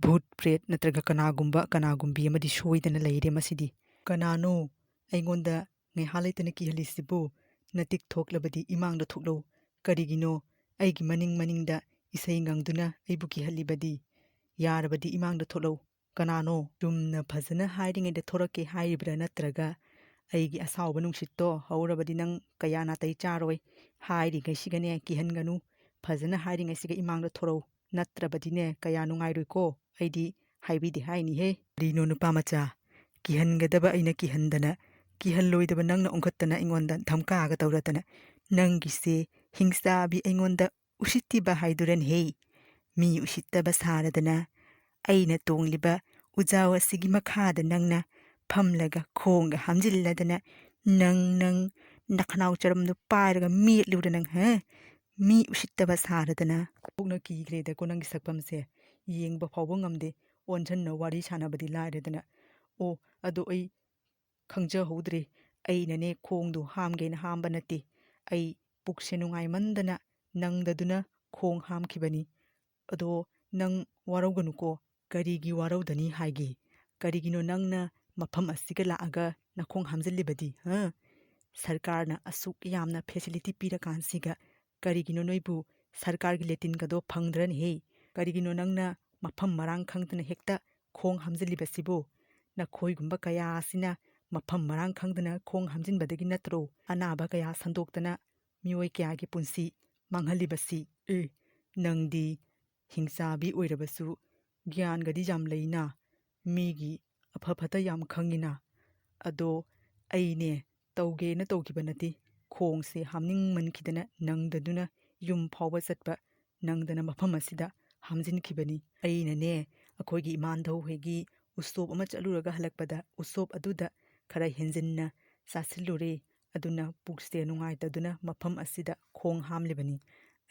ꯚꯨꯠ ꯄ꯭ꯔꯦꯠ ꯅꯠꯇ꯭ꯔꯒ ꯀꯅꯥꯒꯨꯝꯕ ꯀꯅꯥꯒꯨꯝꯕꯤ ꯑꯃꯗꯤ ꯁꯣꯏꯗꯅ ꯂꯩꯔꯦ ꯃꯁꯤꯗꯤ꯫ "ꯀꯅꯥꯅꯣ? ꯑꯩꯉꯣꯟꯗ ꯉꯥꯏꯍꯥꯛ ꯂꯩꯇꯅ ꯀꯤꯍꯜꯂꯤꯁꯤꯕꯨ? ꯅꯇꯤꯛ ꯊꯣꯛꯂꯕꯗꯤ ꯏꯃꯥꯡꯗ ꯊꯣꯛꯂꯧ꯫ ꯀꯔꯤꯒꯤꯅꯣ ꯑꯩꯒꯤ ꯃꯅꯤꯡ ꯃꯅꯤꯡꯗ ꯏꯁꯩ ꯉꯪꯗꯨꯅ ꯑꯩꯕꯨ ꯀꯤꯍꯜꯂꯤꯕꯗꯤ? ꯌꯥꯔꯕꯗꯤ ꯏꯃꯥꯡꯗ ꯊꯣꯛꯂꯧ꯫ ꯀꯅꯥꯅꯣ? ꯆꯨꯝꯅ ꯐꯖꯅ ꯍꯥꯏꯔꯤꯉꯩꯗ ꯊꯣꯔꯛꯀꯦ ꯍꯥꯏꯔꯤꯕ꯭ꯔꯥ? ꯅꯠꯇ꯭ꯔꯒ ꯑꯩꯒꯤ ꯑꯁꯥꯎꯕ ꯅꯨꯡꯁꯤꯠꯇꯣ ꯍꯧꯔꯕꯗꯤ ꯅꯪ ꯀꯌꯥ ꯅꯥꯇꯩ ꯆꯥꯔꯣꯏ꯫ ꯍꯥꯏꯔꯤꯉꯩꯁꯤꯒꯅꯦ ꯀꯤꯍꯟꯒꯅꯨ꯫ ꯐꯖꯅ ꯍꯥꯏꯔꯤꯉꯩꯁꯤꯒ ꯏꯃꯥꯡꯗ ꯊꯣꯔꯧ, ꯅꯠꯇ꯭ꯔꯕꯗꯤꯅꯦ ꯀꯌꯥ ꯅꯨꯡꯉꯥꯏꯔꯣꯏꯀꯣ꯫ ꯑꯩꯗꯤ ꯍꯥꯏꯕꯤꯗꯦ ꯍꯥꯏꯅꯤꯍꯦ꯫ ꯀꯔꯤꯅꯣ ꯅꯨꯄꯥ ꯃꯆꯥ, ꯀꯤꯍꯟꯒꯗꯕ ꯑꯩꯅ ꯀꯤꯍꯟꯗꯅ, ꯀꯤꯍꯜꯂꯣꯏꯗꯕ ꯅꯪꯅ ꯑꯣꯟꯈꯠꯇꯅ ꯑꯩꯉꯣꯟꯗ ꯙꯝꯀꯥꯒ ꯇꯧꯔꯗꯅ, ꯅꯪꯒꯤꯁꯦ ꯍꯤꯡꯆꯥꯕꯤ ꯑꯩꯉꯣꯟꯗ ꯎꯁꯤꯠꯇꯤꯕ ꯍꯥꯏꯗꯨꯔꯅꯦꯍꯦ꯫ ꯃꯤ ꯎꯁꯤꯠꯇꯕ ꯁꯥꯔꯗꯅ, ꯑꯩꯅ ꯇꯣꯡꯂꯤꯕ ꯎꯖꯥꯎ ꯑꯁꯤꯒꯤ ꯃꯈꯥꯗ ꯅꯪꯅ ꯐꯝꯂꯒ ꯈꯣꯡꯒ ꯍꯥꯝꯖꯤꯜꯂꯗꯅ, ꯅꯪ, ꯅꯪ, ꯅꯈꯅꯥꯎ ꯆꯔꯝꯗꯨ ꯄꯥꯏꯔꯒ ꯃꯦꯠꯂꯨꯔ ꯅꯪ, ꯍꯥ? ꯃꯤ ꯎꯁꯤꯠꯇꯕ ꯁꯥꯔꯗꯅ꯫ ꯑꯣꯟꯊꯣꯛꯅ ꯀꯤꯈ꯭ꯔꯦꯗꯀꯣ ꯅꯪꯒꯤ ꯁꯛꯐꯝꯁꯦ꯫ ꯌꯦꯡꯕ ꯐꯥꯎꯕ ꯉꯝꯗꯦ꯫ ꯑꯣꯟꯁꯤꯟꯅ ꯋꯥꯔꯤ ꯁꯥꯟꯅꯕꯗꯤ ꯂꯥꯏꯔꯗꯅ꯫ ꯑꯣ, ꯑꯗꯣ ꯑꯩ ꯈꯪꯖꯍꯧꯗ꯭ꯔꯦ꯫ ꯑꯩꯅꯅꯦ ꯈꯣꯡꯗꯣ ꯍꯥꯝꯒꯦꯅ ꯍꯥꯝꯕ ꯅꯠꯇꯦ꯫ ꯑꯩ ꯄꯨꯛꯁꯦ ꯅꯨꯡꯉꯥꯏꯃꯟꯗꯅ ꯅꯪꯗꯗꯨꯅ ꯈꯣꯡ ꯍꯥꯝꯈꯤꯕꯅꯤ꯫ ꯑꯗꯣ ꯅꯪ ꯋꯥꯔꯧꯒꯅꯨꯀꯣ꯫ ꯀꯔꯤꯒꯤ ꯋꯥꯔꯧꯗꯅꯤ ꯍꯥꯏꯒꯦ? ꯀꯔꯤꯒꯤꯅꯣ ꯅꯪꯅ ꯃꯐꯝ ꯑꯁꯤꯒ ꯂꯥꯛꯑꯒ ꯅꯈꯣꯡ ꯍꯥꯝꯖꯤꯜꯂꯤꯕꯗꯤ, ꯍꯥ? ꯁꯔꯀꯥꯔꯅ ꯑꯁꯨꯛ ꯌꯥꯝꯅ facility ꯄꯤꯔꯀꯥꯟꯁꯤꯒ ꯀꯔꯤꯒꯤꯅꯣ ꯅꯣꯏꯕꯨ ꯁꯔꯀꯥꯔꯒꯤ ꯂꯦꯇꯤꯟꯒꯗꯣ ꯐꯪꯗ꯭ꯔꯅꯦꯍꯦ? ꯀꯔꯤꯒꯤꯅꯣ ꯅꯪꯅ ꯃꯐꯝ ꯃꯔꯥꯡ ꯈꯪꯗꯅ ꯍꯦꯛꯇ ꯈꯣꯡ ꯍꯥꯝꯖꯤꯜꯂꯤꯕꯁꯤꯕꯨ? ꯅꯈꯣꯏꯒꯨꯝꯕ ꯀꯌꯥ ꯑꯁꯤꯅ ꯃꯐꯝ ꯃꯔꯥꯡ ꯈꯪꯗꯅ ꯈꯣꯡ ꯍꯥꯝꯖꯤꯟꯕꯗꯒꯤ ꯅꯠꯇ꯭ꯔꯣ ꯑꯅꯥꯕ ꯀꯌꯥ ꯁꯟꯗꯣꯛꯇꯅ ꯃꯤꯑꯣꯏ ꯀꯌꯥꯒꯤ ꯄꯨꯟꯁꯤ ꯃꯥꯡꯍꯜꯂꯤꯕꯁꯤ? ꯑꯦ, ꯅꯪꯗꯤ ꯍꯤꯡꯆꯥꯕꯤ ꯑꯣꯏꯔꯕꯁꯨ ꯒ꯭ꯌꯥꯟꯒꯗꯤ ꯌꯥꯝ ꯂꯩꯅ, ꯃꯤꯒꯤ ꯑꯐ ꯐꯠꯇ ꯌꯥꯝ ꯈꯪꯉꯤꯅ꯫ ꯑꯗꯣ ꯑꯩꯅꯦ ꯇꯧꯒꯦꯅ ꯇꯧꯈꯤꯕ ꯅꯠꯇꯦ, ꯈꯣꯡꯁꯦ ꯍꯥꯝꯅꯤꯡꯃꯟꯈꯤꯗꯅ ꯅꯪꯗꯗꯨꯅ ꯌꯨꯝ ꯐꯥꯎꯕ ꯆꯠꯄ ꯅꯪꯗꯅ ꯃꯐꯝ ꯑꯁꯤꯗ ꯍꯥꯝꯖꯤꯟꯈꯤꯕꯅꯤ꯫ ꯑꯩꯅꯅꯦ ꯑꯩꯈꯣꯏꯒꯤ ꯏꯃꯥꯟꯙꯧ ꯍꯣꯏꯒꯤ ꯎꯁꯣꯞ ꯑꯃ ꯆꯠꯂꯨꯔꯒ ꯍꯜꯂꯛꯄꯗ ꯎꯁꯣꯞ ꯑꯗꯨꯗ ꯈꯔ ꯍꯦꯟꯖꯤꯟꯅ ꯆꯥꯁꯤꯜꯂꯨꯔꯦ, ꯑꯗꯨꯅ ꯄꯨꯛꯁꯦ ꯅꯨꯡꯉꯥꯏꯇꯗꯨꯅ ꯃꯐꯝ ꯑꯁꯤꯗ ꯈꯣꯡ ꯍꯥꯝꯂꯤꯕꯅꯤ꯫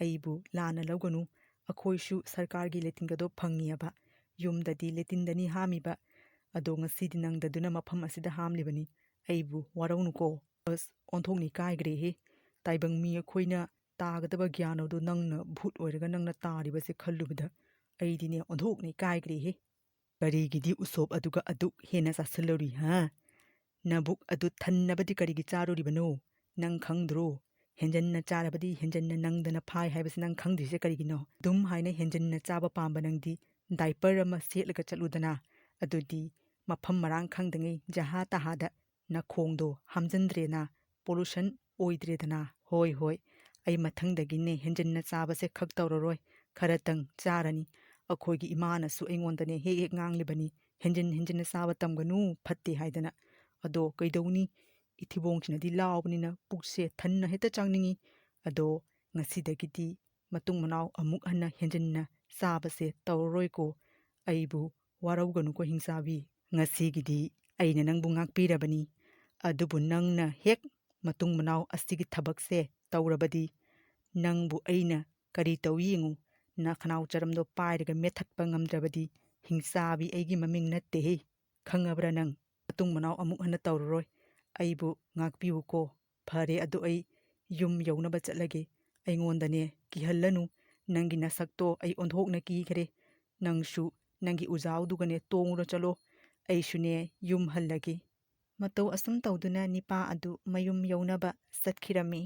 ꯑꯩꯕꯨ ꯂꯥꯟꯅ ꯂꯧꯒꯅꯨ, ꯑꯩꯈꯣꯏꯁꯨ ꯁꯔꯀꯥꯔꯒꯤ ꯂꯦꯇꯤꯟꯒꯗꯣ ꯐꯪꯉꯤꯑꯕ꯫ ꯌꯨꯝꯗꯗꯤ ꯂꯦꯇꯤꯟꯗꯅꯤ ꯍꯥꯝꯃꯤꯕ, ꯑꯗꯣ ꯉꯁꯤꯗꯤ ꯅꯪꯗꯗꯨꯅ ꯃꯐꯝ ꯑꯁꯤꯗ ꯍꯥꯝꯂꯤꯕꯅꯤ꯫ ꯑꯩꯕꯨ ꯋꯥꯔꯧꯅꯨꯀꯣ꯫ ꯑꯁ, ꯑꯣꯟꯊꯣꯛꯅ ꯏꯀꯥꯏꯈ꯭ꯔꯦꯍꯦ꯫ ꯇꯥꯏꯕꯪ ꯃꯤ ꯑꯩꯈꯣꯏꯅ ꯇꯥꯒꯗꯕ ꯒ꯭ꯌꯥꯟ ꯑꯗꯨ ꯅꯪꯅ ꯚꯨꯠ ꯑꯣꯏꯔꯒ ꯅꯪꯅ ꯇꯥꯔꯤꯕꯁꯦ ꯈꯜꯂꯨꯕꯗ ꯑꯩꯗꯤꯅꯦ ꯑꯣꯟꯊꯣꯛꯅ ꯏꯀꯥꯏꯈ꯭ꯔꯦꯍꯦ꯫ ꯀꯔꯤꯒꯤꯗꯤ ꯎꯁꯣꯞ ꯑꯗꯨꯒ ꯑꯗꯨꯛ ꯍꯦꯟꯅ ꯆꯥꯁꯤꯜꯂꯨꯔꯤ, ꯍꯥ? ꯅꯕꯨꯛ ꯑꯗꯨ ꯊꯟꯅꯕꯗꯤ ꯀꯔꯤꯒꯤ ꯆꯥꯔꯨꯔꯤꯕꯅꯣ? ꯅꯪ ꯈꯪꯗ꯭ꯔꯣ? ꯍꯦꯟꯖꯟꯅ ꯆꯥꯔꯕꯗꯤ ꯍꯦꯟꯖꯟꯅ ꯅꯪꯗꯅ ꯐꯥꯏ ꯍꯥꯏꯕꯁꯤ ꯅꯪ ꯈꯪꯗ꯭ꯔꯤꯁꯦ ꯀꯔꯤꯒꯤꯅꯣ? ꯑꯗꯨꯝ ꯍꯥꯏꯅ ꯍꯦꯟꯖꯟꯅ ꯆꯥꯕ ꯄꯥꯝꯕ ꯅꯪꯗꯤ diaper ꯑꯃ ꯁꯦꯠꯂꯒ ꯆꯠꯂꯨꯗꯅ꯫ ꯑꯗꯨꯗꯤ ꯃꯐꯝ ꯃꯔꯥꯡ ꯈꯪꯗꯉꯩ ꯖꯍꯥ ꯇꯍꯥꯗ ꯅꯈꯣꯡꯗꯣ ꯍꯥꯝꯖꯟꯗ꯭ꯔꯦꯅ, pollution ꯑꯣꯏꯗ꯭ꯔꯦꯗꯅ꯫ ꯍꯣꯏ, ꯍꯣꯏ, ꯑꯩ ꯃꯊꯪꯗꯒꯤꯅꯦ ꯍꯦꯟꯖꯤꯟꯅ ꯆꯥꯕꯁꯦ ꯈꯛ ꯇꯧꯔꯔꯣꯏ, ꯈꯔꯇꯪ ꯆꯥꯔꯅꯤ꯫ ꯑꯩꯈꯣꯏꯒꯤ ꯏꯃꯥꯅꯁꯨ ꯑꯩꯉꯣꯟꯗꯅꯦ ꯍꯦꯛ ꯍꯦꯛ ꯉꯥꯡꯂꯤꯕꯅꯤ, "ꯍꯦꯟꯖꯤꯟ ꯍꯦꯟꯖꯤꯟꯅ ꯆꯥꯕ ꯇꯝꯒꯅꯨ, ꯐꯠꯇꯦ" ꯍꯥꯏꯗꯅ꯫ ꯑꯗꯣ ꯀꯩꯗꯧꯅꯤ, ꯏꯊꯤꯕꯣꯡꯁꯤꯅꯗꯤ ꯂꯥꯎꯕꯅꯤꯅ ꯄꯨꯛꯁꯦ ꯊꯟꯅ ꯍꯦꯛꯇ ꯆꯥꯅꯤꯡꯉꯤ꯫ ꯑꯗꯣ ꯉꯁꯤꯗꯒꯤꯗꯤ ꯃꯇꯨꯡ ꯃꯅꯥꯎ ꯑꯃꯨꯛ ꯍꯟꯅ ꯍꯦꯟꯖꯤꯟꯅ ꯆꯥꯕꯁꯦ ꯇꯧꯔꯔꯣꯏꯀꯣ꯫ ꯑꯩꯕꯨ ꯋꯥꯔꯧꯒꯅꯨꯀꯣ ꯍꯤꯡꯆꯥꯕꯤ꯫ ꯉꯁꯤꯒꯤꯗꯤ ꯑꯩꯅ ꯅꯪꯕꯨ ꯉꯥꯛꯄꯤꯔꯕꯅꯤ꯫ ꯑꯗꯨꯕꯨ ꯅꯪꯅ ꯍꯦꯛ ꯃꯇꯨꯡ ꯃꯅꯥꯎ ꯑꯁꯤꯒꯤ ꯊꯕꯛꯁꯦ ꯇꯧꯔꯕꯗꯤ ꯅꯪꯕꯨ ꯑꯩꯅ ꯀꯔꯤ ꯇꯧꯏ ꯌꯦꯡꯉꯨ꯫ ꯅꯈꯅꯥꯎ ꯆꯔꯝꯗꯣ ꯄꯥꯏꯔꯒ ꯃꯦꯠꯊꯠꯄ ꯉꯝꯗ꯭ꯔꯕꯗꯤ ꯍꯤꯡꯆꯥꯕꯤ ꯑꯩꯒꯤ ꯃꯃꯤꯡ ꯅꯠꯇꯦꯍꯦ꯫ ꯈꯪꯉꯕ꯭ꯔꯥ ꯅꯪ? ꯃꯇꯨꯡ ꯃꯅꯥꯎ ꯑꯃꯨꯛ ꯍꯟꯅ ꯇꯧꯔꯔꯣꯏ꯫ ꯑꯩꯕꯨ ꯉꯥꯛꯄꯤꯌꯨꯀꯣ꯫ ꯐꯔꯦ, ꯑꯗꯨ ꯑꯩ ꯌꯨꯝ ꯌꯧꯅꯕ ꯆꯠꯂꯒꯦ꯫ ꯑꯩꯉꯣꯟꯗꯅꯦ ꯀꯤꯍꯜꯂꯅꯨ꯫ ꯅꯪꯒꯤ ꯅꯁꯛꯇꯣ ꯑꯩ ꯑꯣꯟꯊꯣꯛꯅ ꯀꯤꯈ꯭ꯔꯦ꯫ ꯅꯪꯁꯨ ꯅꯪꯒꯤ ꯎꯖꯥꯎꯗꯨꯒꯅꯦ ꯇꯣꯡꯉꯨꯔꯣ ꯆꯠꯂꯣ꯫ ꯑꯩꯁꯨꯅꯦ ꯌꯨꯝ ꯍꯜꯂꯒꯦ꯫ ꯃꯇꯧ ꯑꯁꯨꯝ ꯇꯧꯗꯨꯅ ꯅꯤꯄꯥ ꯑꯗꯨ ꯃꯌꯨꯝ ꯌꯧꯅꯕ ꯆꯠꯈꯤꯔꯝꯃꯤ꯫